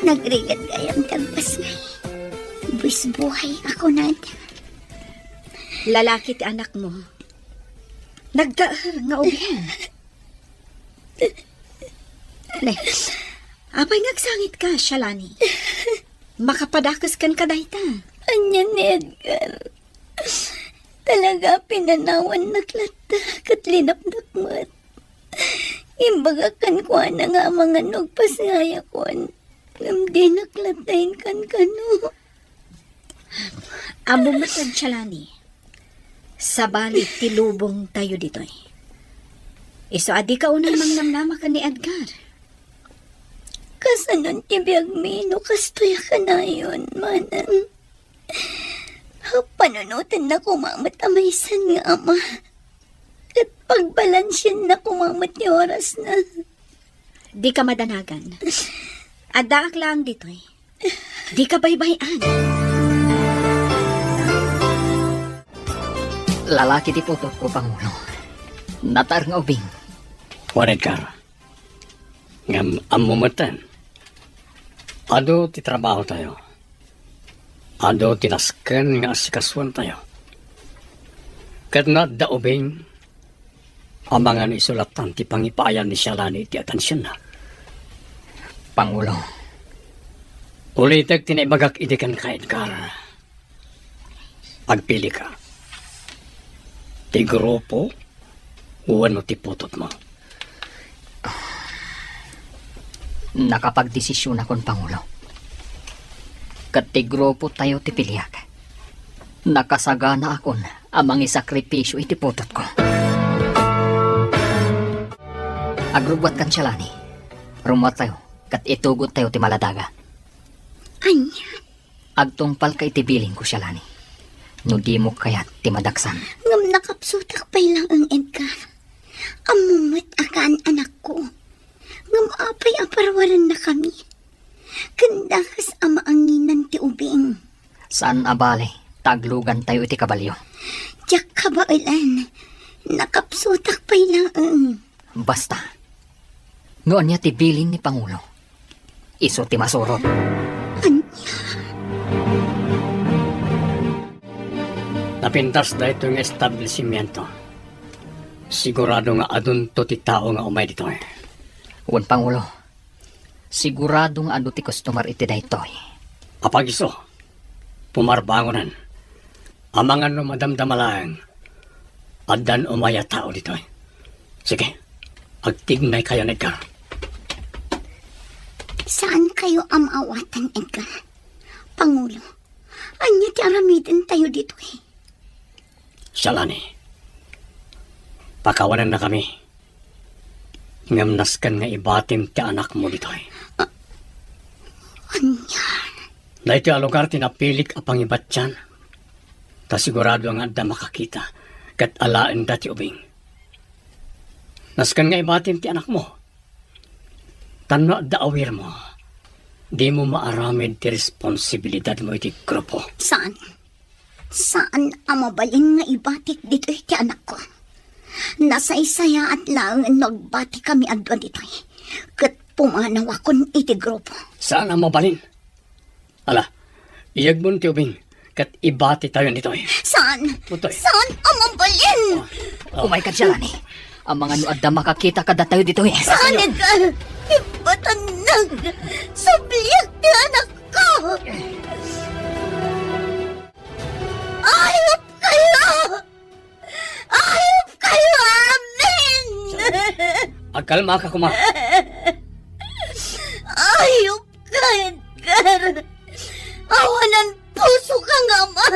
Nagrigat gayam ti agpasngay. Buis buhay a kunada. Lalaki ti anakmo. Naggaer nga ubing. Ne, apay nga agsangitka, Shalani? Makapadakes kenka dayta. Ania ni Edgar? Talaga, pinanawannak latta, ket linapnak met. Imbagak kenkuana nga amangan no agpasngayakon, ngem dinak latta inkankano. Ammom met, Shalani, sabali ti lubongtayo ditoy. Isu a dika unay mangnamnama ken ni Edgar. Kasanon ti biagmi no kastoy a kanayon, Manang? Panunotenna koma met a maysan nga ama. Ket pagbalansianna koma met ti orasna. Dika madanagan. Addaak laeng ditoy. Dika baybay-an. Lalaki ti putotko, Pangulo. Nataer nga ubing. Wen, Edgar. Ngem ammo metten, adu ti trabahotayo. Adu ti nasken nga asikasuentayo. Ket no adda ubing, amangan no isu lattan ti pangipaayan ni Shalani iti atensionna. Pangulo. Ulitek ti naibagak idi kenka, Edgar. Agpilika. Ti grupo wenno ti putotmo? Nakapagdesisionakon, Pangulo. Ket ti grupotayo ti piliak. Nakasaganaakon a mangisakripisio iti putotko. Agrubbuatkan, Shalani. Rummuartayo, ket itugottayo ti maladaga. Ania? Agtungpalka iti bilinko, Shalani, no dimo kayat ti madaksan. Ngem nakapsutak pay laeng, Edgar. Ammom met a kaan-anakko. Ngem apay a paruarennakami? Ken dakes a maanginan ti ubing. Saan a bale ta aglugantayo iti kabalio. Diak kabaelan. Nakapsutak pay laeng. Basta, no ania ti bilin ni Pangulo, isu ti masurot. Ania? Napintas daytoy nga establishimiento. Sigurado nga adunto ti tao nga umay ditoy. Wen, Pangulo, sigurado nga adu ti customer iti daytoy. Apagiso, pumarbangonan. Amangan no madamdama laeng, addan umay a tao ditoy. Sige, agtignaykayo, Edgar. Saankayo a maawatan, Edgar. Pangulo, ania ti aramidentayo ditoy? Shalani, pakawanennakami. Ngem nasken nga ibatim ti anakmo ditoy. A-, ania? Daytoy a lugar ti napilik a pangibatian. Ta sigurado nga adda makakita ket alaenda ti ubing. Nasken nga ibatim ti anakmo. Tan no adda awirmo, dimo maaramid ti responsibilidadmo iti grupo. Saan? Saan a mabalin nga ibatik ditoy ti anakko. Nasaysayaat laeng no agbatikami a dua ditoy, ket pumanawakon iti grupo. Saan a mabalin? Ala, iyegmon ti ubing, ket ibatitayon ditoy. Saan? Putoy. Saan a mabalin? Ah. Umayka, Shalani. Amangan no adda makakita kadatayo ditoy. Saan, Edgar? Ibatannag! Subliak ti anakko! Ayupkayo! Ayupkayo amin! Agkalmaka koma. Ayupka, Edgar. Awanan pusoka nga ama.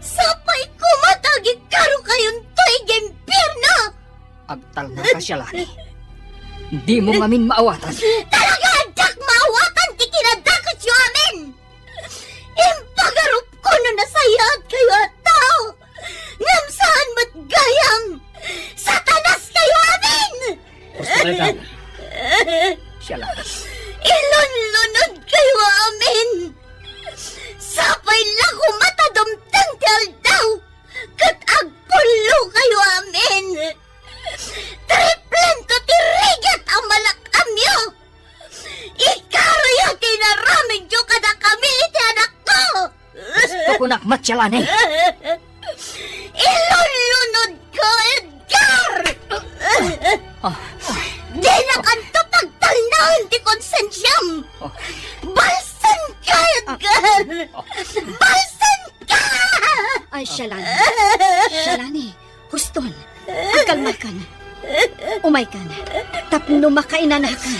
Sapay koma ta agikkarukayonto idiay impierno! Agtalnaka, Shalani. Dimo ngamin maawatan. Talaga, addak maawatan ti kinadakesyo amin! Impagarupko no nasayaatkayo a tao, ngem saan met gayam! Satanaskayo amin! Husto dayta. Kunak met, Shalani. Ilunlunodko, Edgar! Ah. Dinakanto pagtalnaen ti konsensiam! Ah. Balsenka, Edgar! Ah. Balsenka! Ay, Shalani. Shalani, huston. Agkalmakan. Umaykan. Tapno makainanakan.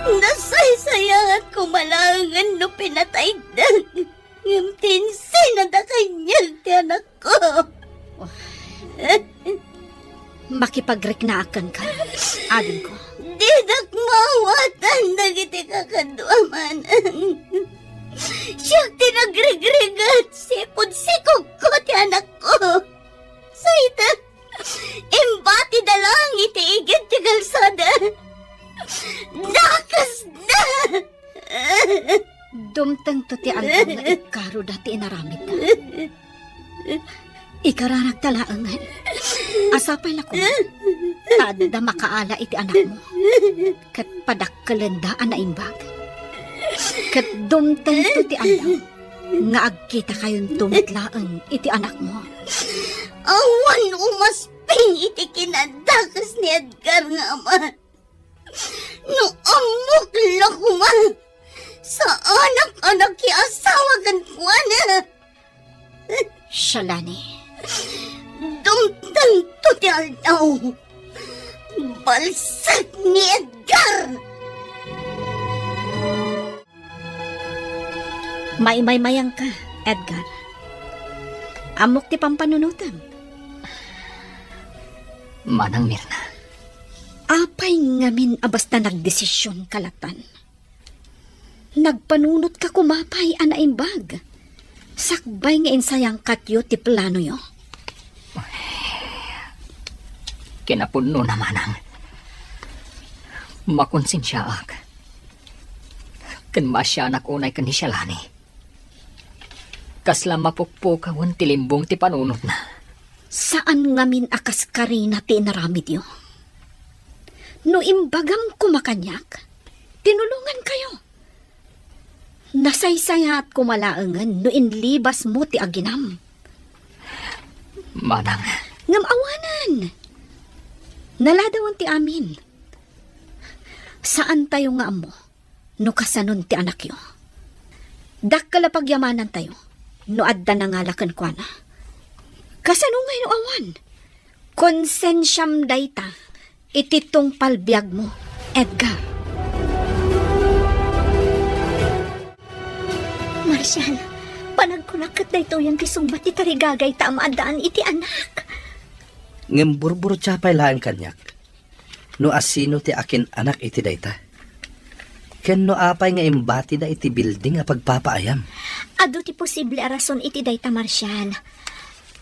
Nasaysayaat koma laengen no pinatayda. Ngem ti insinada kaniak ti anakko. Makipagriknaak kenka, adingko. Didak maawatan dagiti kakaduaman. Siak ti nagrigrigat, sipud sikogko ti anakko. Sayda, imbatida laeng iti igid ti kalsada. Dakesda! Dumtengto ti aldaw nga ikkaroda ti inaramidda. Ikararakta laengen a sapay la koma ta adda makaala iti anakmo ket padakkelenda a naimbag. Ket dumtengto ti aldaw nga agkitakayonto met laeng iti anakmo. Awan umasping iti kinadakes ni Edgar nga ama. No ammok la koma, saanak a nakiasawa kenkuana. Shalani. Dumtengto ti aldaw. Balsek ni Edgar! Maimaymayangka, Edgar. Ammok ti pampanunotem. Manang Mirna. Apay ngamin a basta nagdesisionka latan? Nagpanunotka koma pay a naimbag, sakbay nga insayangkatyo ti planoyo. Kinapudnona, Manang. Makonsensiaak. Ken maasianak unay ken ni Shalani. Kasla mapukpukawen ti limbong ti panunotna. Saan ngamin a kaskarina ti inaramidyo. No imbagam koma kaniak, tinulongankayo. Nasaysayaat koma laengen no inlibasmo ti aginam. Manang. Ngem awanen. Naladawen ti amin. Saantayo nga ammo no kasanon ti anakyo. Dakkel a pagyamanantayo no adda nangala kenkuana. Kasano ngay no awan? Konsensiam dayta iti tungpal biagmo, Edgar. Marshal, panagkunak ket daytoyen ti sungbat ti tarigagayta a maaddaan iti anak. Ngem burburtia pay laeng kaniak no asino ti akin-anak iti dayta, ken no apay nga imbatida iti bilding a pagpapaayam. Adu ti posible a rason iti dayta, Marshal.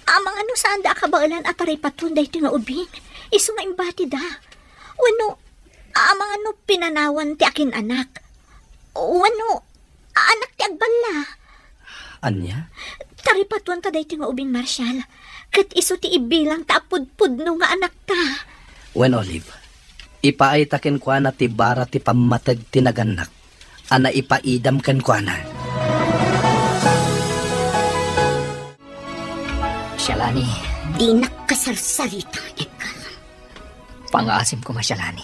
Amangan no saanda a kabaelan a taripatuon daytoy nga ubing, isu nga imbatida. Wenno, amangan no pinanawan ti akin-anak. Wenno, anak ti agballa. Ania? Taripatuanta daytoy nga ubing, Marshal. Ket isu ti ibilangta a pudpudno nga anakta. Wen, Olive, ipaayta kenkuana ti bara ti pammateg ti nagannak a naipaidam kenkuana. Shalani. Dinak kasarsarita, Edgar. Pangaasim koma, Shalani.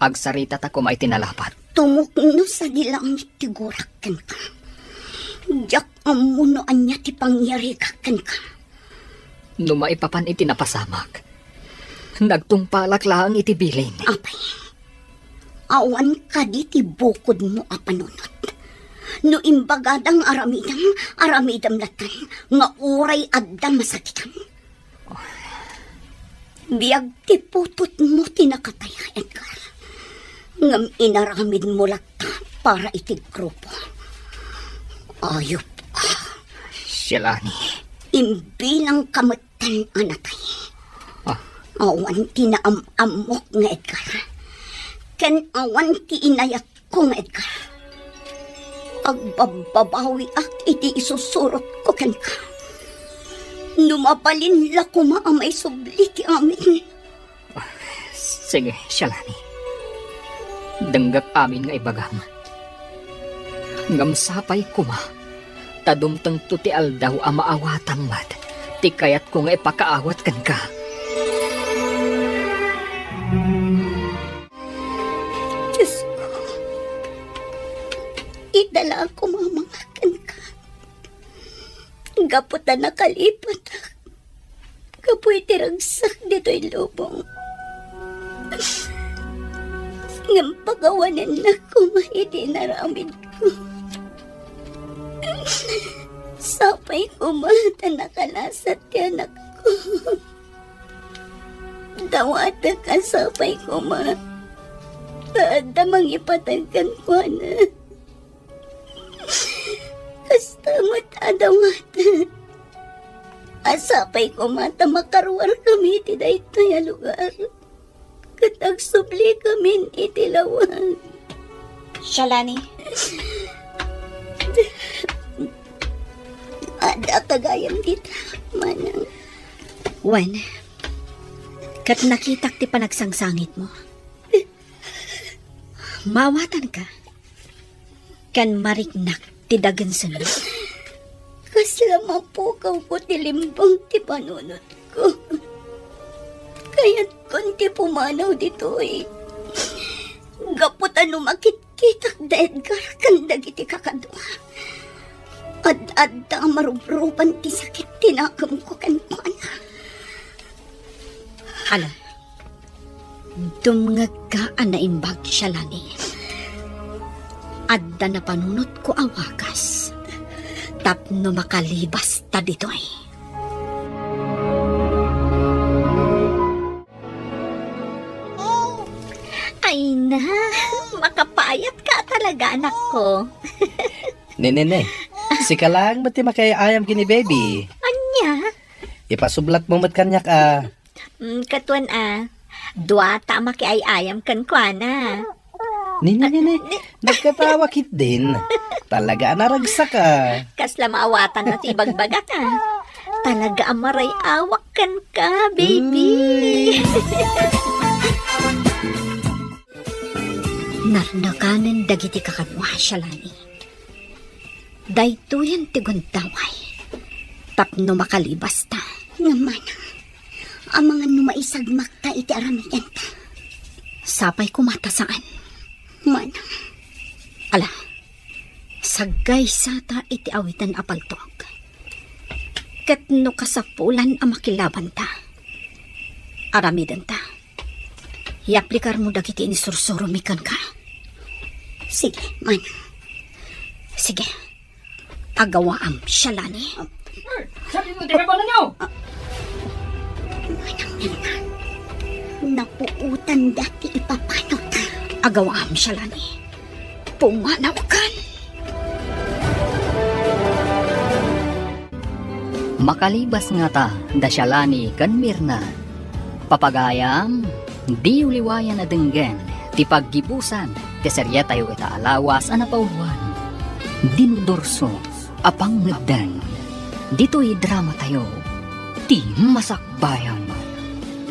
Agsaritata koma iti nalapat. Tumukno sadi langit ti gurak kenka. Diak ammo no ania ti pangyarigak kenka. No maipapan iti napasamak, nagtungpalak laeng iti bilin. Apay, awan kadi ti bukodmo a panunot? No imbagada nga aramidem, aramidem latta nga uray adda masakitan. Biag ti putotmo ti nakataya, Edgar. Ngem inaramidmo latta para iti grupo. Ayupka. Shalani. Imbilangka metten a natay. Ah. Awan ti naam-ammok nga Edgar. Ken awan ti inayat ko nga Edgar, agbabbabawiak iti isusurotko kenka. No mabalin la koma a maisubli ti amin. Sige, Shalani. Denggak amin nga ibagam. Ngem sapay koma ta dumtengto ti aldaw a maawatang met ti kayatko nga ipakaawat kenka. Diosko, ita la a kumamangak kenka gapu ta nakalipatak gapu iti ragsak ditoy lubong. Ngem pakawanennak koma iti inaramidko. Sapay koma ta nakalasat ti anakko. Dawatek a sapay koma ta adda mangipateg kenkuana. Kasta met a dawatek a sapay koma ta makaruarkami iti daytoy a lugar ket agsublikamin iti lawag. Shalani. Adda gayam dita, manang. Wen, ket nakitak ti panagsangsangitmo. Maawatanka ken mariknak ti dagensenmo. Kasla mapukawko ti limbong ti panunotko. Kayatkon ti pumanaw ditoy. Gapu ta no makitkitak da Edgar ken dagiti kakadua, ad-adda a marubruban ti sakit ti nakemko kenkuana. Ala, dumngegka a naimbag, Shalani. Adda napanunotko a wagas tapno makalibasta ditoy. Ay na, makapayatka talaga, anakko. Ne, ne, ne. Sika laeng met ti makiay-ayam ken ni baby. Ania? Ipasublatmo met kaniak a. Mm, katuan a. Dua ta a makiay-ayam kenkuana. Ni, ni, ni, ni. Nagkatawa ketdin. Talaga a naragsaka. Kasla maawatanna ti ibagbagak a. Talaga a maray-awak kenka, baby. Uy. Narnakanen dagiti kakadua, Shalani. Daytoyen ti gundaway tapno makalibasta. Ngem manang, amangan no maisagmakta iti aramidenta. Sapay koma ta saan. Manang. Ala, saggaysata iti awiten a paltog. Ket no kasapulan a makilabanta, aramidenta. Iaplikarmo dagiti insursuromi kenka. Sige, manang. Sige. Agawaam, Shalani. Ay, sabi mo, di ba, ano? Manang Mirna, napuotan dati ipapanot. Agawaam, Shalani. Pumanawkan. Makalibas ngata da Shalani ken Mirna. Papagayam, diyo liwayan a denggen ti paggibusan ti serietayo ita a lawas a napauluan, Dinudurso a Pangngeddeng. Ditoy dramatayo, Ti Masakbayan.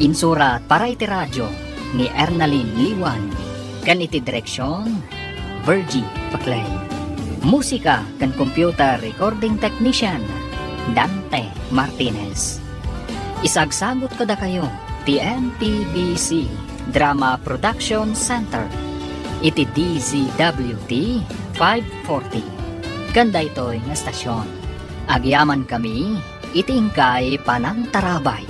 Insurat para iti radio ni Ernalyn Liwan ken iti direksion, Virgie Paclay. Musika ken computer recording technician, Dante Martinez. Isagsagut kadakayo ti M P B C Drama Production Center iti D Z W T five forty. Ken daytoy nga estasion, agyamankami iti inkay panangtarabay.